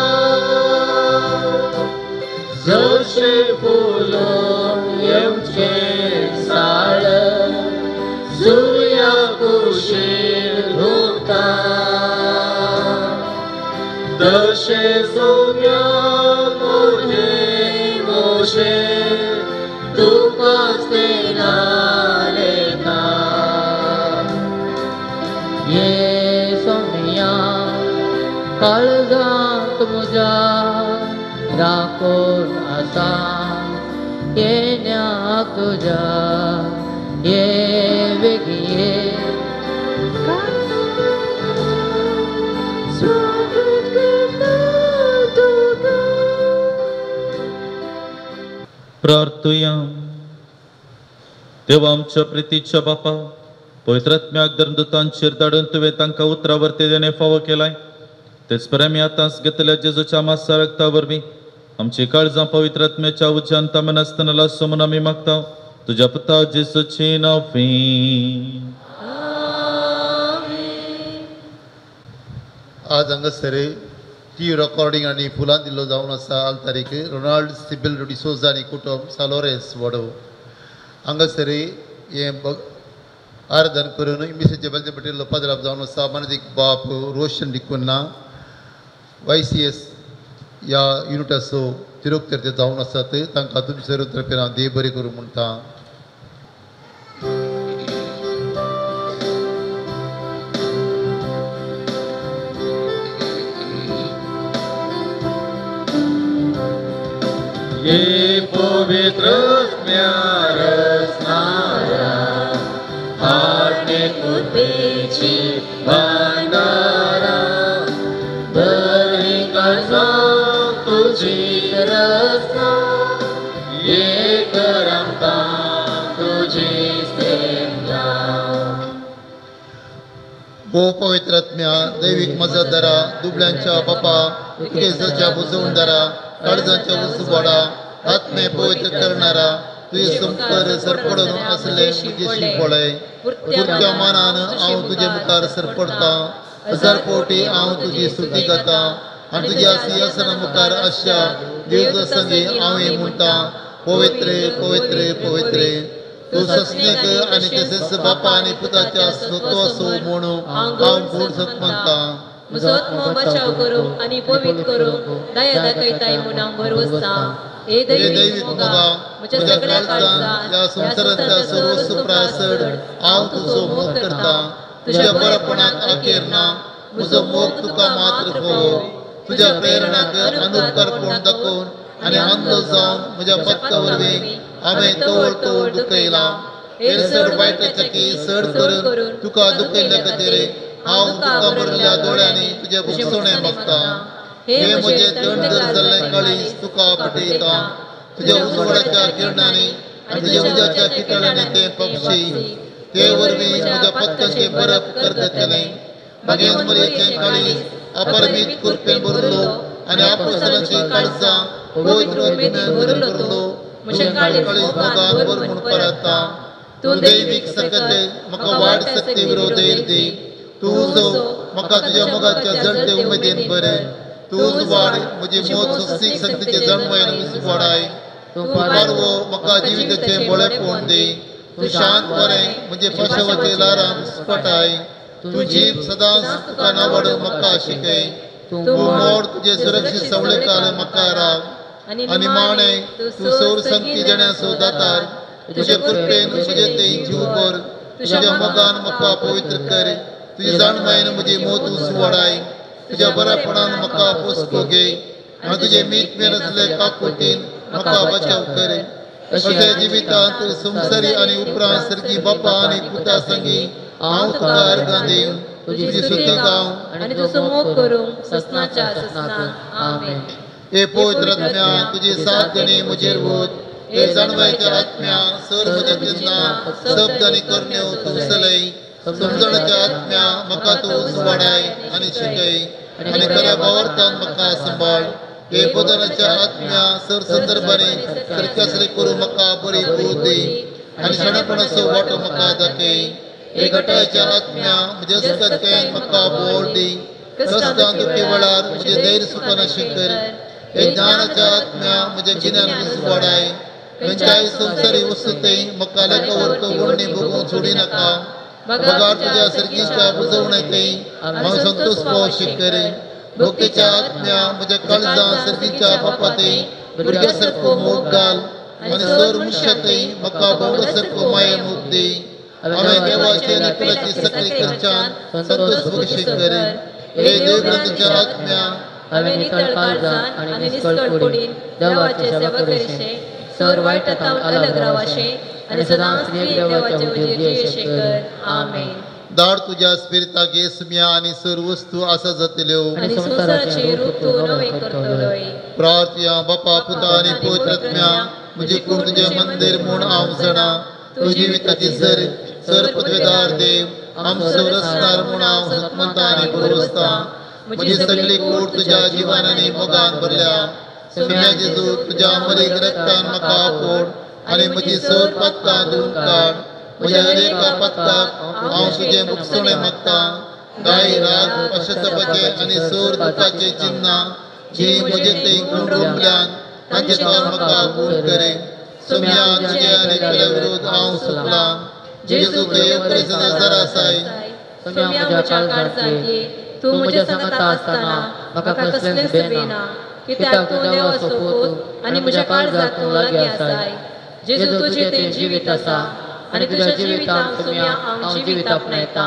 Speaker 2: जशें फुलोवन येवचें साळ सुर्या कुशीर घुंवता, तशें सोम्या म्हजें मोशें तुकाच तें नालेता.
Speaker 7: ये सोम्या काळजांत म्हज्या राखून आसा, येण्या तुज्या ये वेगीं
Speaker 9: स्वागत करता तुका.
Speaker 3: प्रार्थुया. देवा आमच्या प्रितीच्या बापा, पवित्रात्म्याक धर्मदूतांचेर धाडून तुवें तांकां उतरा वरती देणें फावो केलाय. तेच परी आमी आतांच घेतल्या जेजूच्या मासा रक्ता वरवीं आमची काळजां पवित्रात्म्याच्या उज्यान तामनासतना लासो म्हूण आमी मागता तुज्या पुता जेजूची नांवी.
Speaker 4: आज हांगासर टी रेकॉर्डिंग आनी फुलां दिल्लो जावन आसा आल तारीख रोनाल्ड सिबिल डिसोजा आनी कुटुंब सालोरेस वडो हांगासर हें आराधन करून मिसेचे बलते पटेल पदराप जावन आसा. मानदीक बाप रोशन डिकुन्ना YCS ह्या युनिटाचो तिरुक्तर जावन आसात. तांकां तुमचे सर्व तर्फेन हांव देव बरें करूं म्हणटा.
Speaker 2: ये पवित्र रसनारा हाडणे कृपेची भांडारा, बरी काळजां तुजी रसना, ये कर आमकां तुजी सेवा.
Speaker 4: भो पवित्र आत्म्या दैवीक मजतदारा, दुबळ्यांच्या बापा केसाच्या बुजवणदारा, काळजाच्या उसुबाडा, आत्मे पवित्र करणारा, तुजे संपर सरपडून असले म्हजेशी पळय. पुरत्या मनान हांव तुजे मुखार सरपडटा, हजार कोटी हांव तुजी स्तुती करता आनी तुज्या सिंहासना मुखार आशा देवदूतांसंगी हांव हें म्हणटा, पवित्र पवित्र पवित्र तूं सस्नेक आनी तशेंच बापा आनी पुताच्या स्वत्व असो म्हणून हांव गूण सत मानता.
Speaker 7: म्हजो आत्मो बचाव करूंक आनी पवित्र करूंक दया दाखयताय म्हूण हांव भरवसतां. हे दैवीक मोगा, म्हज्या सगळ्या काळजान
Speaker 4: ह्या संवसारांतल्या सर्वस्व प्रासड हांव तुजो मोग करता. तुज्या बरेपणाक अखेर ना, म्हजो मोग तुका मात्र फावो. तुज्या प्रेरणाक अनुपकारपण दाखोवन आनी अंध जावन म्हज्या पत्ता वरवीं हांवें तवळ तवळ दुखयलां. हेर चड वायटाच्या की चड करून तुका दुखयल्ल्या खातीर हांव तुका भरल्या दोळ्यांनी तुजें भोगसणें मागता. हे म्हजें दंड जाल्लें काळीज तुका पटयता. तुज्या उजवाडाच्या किरणांनी आनी तुज्या उज्याच्या किटळांनी तें पक्षी ते वरवीं म्हज्या पत्तांचें बरप करतलें. मागीर मरयेचें काळीज अपरमीत कृपेन भरलो आनी आपोस्तलांचीं काळजां पवित्र आत्म्यान भरलो. म्हजें काळीज मोगान भर म्हूण परता. तूं दैवीक सकते म्हाका वाड सक्ती विरोध दी. तूं उजो म्हाका तुज्या मोगाच्या जळते उमेदीन बरें. तूं उजवाड म्हजी मोत सोंसीक सक्तीचे जणवयन उजवाडाय. तूं पारवो म्हाका जिविताचें बळेपण दी. तूं शांत बरें म्हजे पाशवाचे ल्हारां स्पटाय. तूं जीव सदांच तुका नावाडून म्हाका शिकय. तूं मोड तुजे सुरक्षीत सवळेकाल म्हाका राव. आनी माणे तूं सौर संगती देण्याचो दातार. तुजे कृपेन म्हजे ते जीव भर. तुज्या मोगान म्हाका पवित्र कर. तुजी जाणवायेन म्हजी मोत उजवाडाय. तुज्या बरेपणान म्हाका पोसको घे आनी तुजे मीत मेरसले काकुटीन म्हाका बचाव कर. अशें जिवितांत संवसारी आनी उपरांत सर्गी बापा आनी पुता संगी हांव तुका अर्गां दिवन तुजी स्तुती गावं
Speaker 7: आनी तुजो मोग करूंक ससनाच्या ससनाक. आमेन.
Speaker 4: हे पवित्र आत्म्या तुजी साथ देणी म्हजेर वत. हे जाणवायच्या आत्म्या सर म्हज्या चिंतना शब्द आनी करण्यो तूं चलय. समजणाच्या आत्म्या म्हाका तूं उजवाडाय आनी शिकय आनी खऱ्या भावार्थान म्हाका सांबाळ. हे बोधनाच्या आत्म्या सर संदर्भांनी सारकें करूं म्हाका बरी बूद दी आनी शाणेपणाचो वांटो म्हाका दाखय. हे गटाच्या आत्म्या म्हज्या अस्कतेन म्हाका बोळ दी. कश्टां दुखी वेळार म्हजें धैर्य सुखानाशी कर. हे ज्ञानाच्या आत्म्या म्हजें गिन्यान उजवाडाय. खंयच्याय संवसारी वस्तू म्हाका लेखा वळणी भोगूंक सोडी नाका. बगार तुज्या सर्गीच्या बुजवण्यातय हांव संतोष पावशी कर. भक्तीच्या आत्म्या म्हज्या काळजां सर्गीच्या बापातय भुरग्या सारको मोग घाल आनी सर मनशातय म्हाका बावडा सारको माये मोग दी. हांवें देवाचे आनी कुलाची सक्री करच्यान संतोष भोगशी कर. हे देवग्रंथाच्या आत्म्या
Speaker 7: हांवें नितळ काळजान आनी निस्कळ कुडीन देवाचे सेवा करीशें, सर वायटा तावन अलग रावाशें आनी सदांच देवाचे हुजीर जियेशें कर. आमेन.
Speaker 4: दाड तुज्या स्पिरिताक येसम्या आनी सर वस्तू आसा जातल्यो
Speaker 7: आनी संवसाराचें रूप तूं नवें करतलोय.
Speaker 4: प्रार्थया बापा पुता आनी पवित्र आत्म्या म्हजी कूड तुजें मंदीर म्हूण हांव जाणा. तूं जिविताची सर सर पदवेदार देव आमचो रसणार म्हूण हांव हतमता आनी बरोवसता. म्हजी सगळी कूड तुज्या जिवान आनी मोगान भरल्या. सुम्या जेजू तुज्या मरीक रक्तान म्हाका आपोड आनी म्हजी सर पत्तां धुवन काड. म्हज्या हर एका पत्ताक हांव तुजें मुखसणें मागता. गाय राग पश्चातापाचें आनी सर दुखाचें चिन्नां जीं म्हजे थंय गुण रोमल्यान तांचे तावन म्हाका गुण करे. सुम्या तुजे आनी पेल्या विरोध हांव सुकलां. जेजू तुवें येवकरेचो नजर आसाय.
Speaker 7: सुम्या म्हज्या काळजांत ये. तूं म्हज्या सांगाता आसतना म्हाका कसलेंच भिना, कित्याक तूं देवाचो पूत आनी म्हज्या काळजांत तूं लागीं आसाय. जेजू तुजें तें जिवीत आसा आनी तुज्या जिवितान सुम्या हांव जिवीत आपणायता.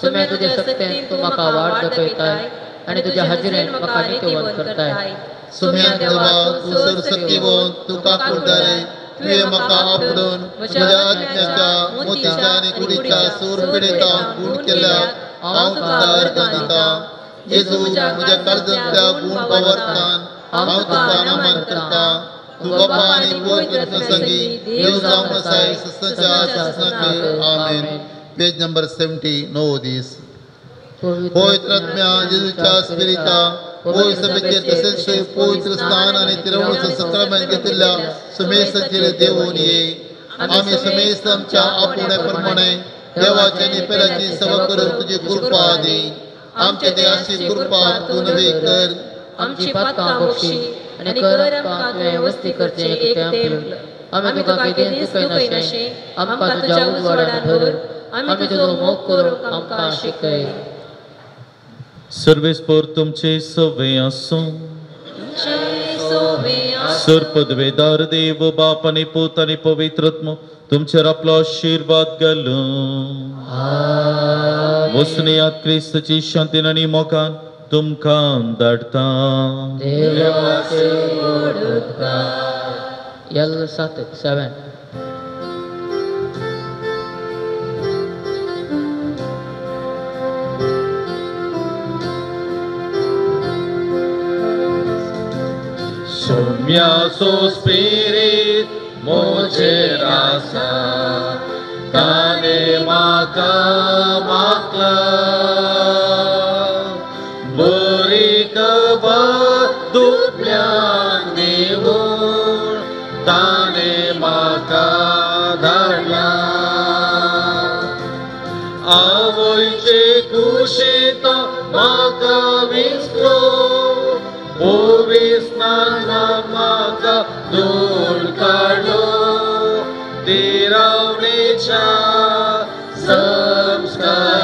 Speaker 7: सुम्या तुज्या सक्तेन तूं म्हाका वाट दाखयताय आनी तुज्या हाजिरेन म्हाका नितीवंत करताय.
Speaker 4: सुम्या देवा तूं सर सक्तीवंत तूं काकुळदारे. तुवें म्हाका आपडून म्हज्या आत्म्याच्या मोतीच्या आनी कुडीच्या सूर पिडेतावन गूण केल्या हांव तुका अर्गां दितां. जेजू म्हज्या काळजांतल्या गूण भावार्थान हांव तुका नमन करतां. तूं बापा आनी पवित्र आत्म्या संगी देव जावन आसाय ससनाच्या ससनाक. आमेन. पेज नंबर 79 दीस. पवित्र आत्म्या जेजूच्या स्पिरिता पवित्र सभेचेर तशेंच पवित्र स्थान आनी तिरवणचो सक्रामेंत घेतिल्ल्या सुमेसाचेर देवून ये. आमी सुमेस आमच्या आपोवण्या प्रमाणे देवाच्या आनी पेल्याची सेवा करून तुजी कृपा दी. आमच्या देहाची कृपा तूं नवी कर.
Speaker 7: आमची पातकां बक्षी आनी कर आमकां तुवें वस्ती करचें एक तेंप. आमी तुका केदींच दुखयनाशें, आमकां तुज्या उजवाडान भर. आमी तुजो मोग करूंक आमकां शिकय.
Speaker 3: सर्वेस्पर तुमचे सवे आसूं. सर पदवेदार देव बाप आनी पूत आनी पवित्र आत्मो तुमचेर आपलो आशिर्वाद घालूं. वसणयात क्रिस्तची शांतीन आनी मोगान तुमकां धाडटा.
Speaker 2: L 7
Speaker 3: सोम्याचो स्पिरीत मोजेर आसा ताणे म्हाका मागला बरी खबर दुबळ्यांक दिवन ताणे म्हाका धाडला. आवयचे कुशींत म्हाका विसलो पविस्नान म्हाका दूर काडलो तिरावणेच्या संस्कारान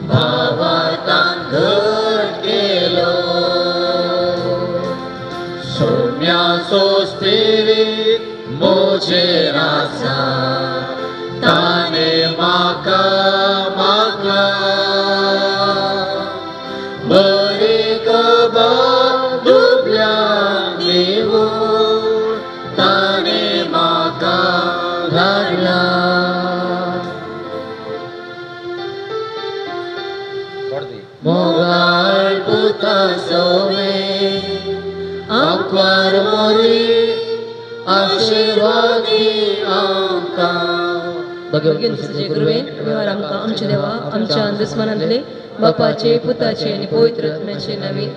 Speaker 3: भावार्थान घट केलो. सोम्याचो स्पिरीत मोजेर आसा ताणे म्हाका मागला बरी खबर दुबळ्यांक दिवन ताणे म्हाका धाडला.
Speaker 2: मोगाळ पुता सोवे आंकवार मोरी आशिर्वादी आमकां.
Speaker 7: भगवंत गुरुवे व्यवहार आमकां आमच्या देवा आमच्या दुस्मनांतले बापाचे पुताचे आनी पवित्र आत्म्याचे नवीन.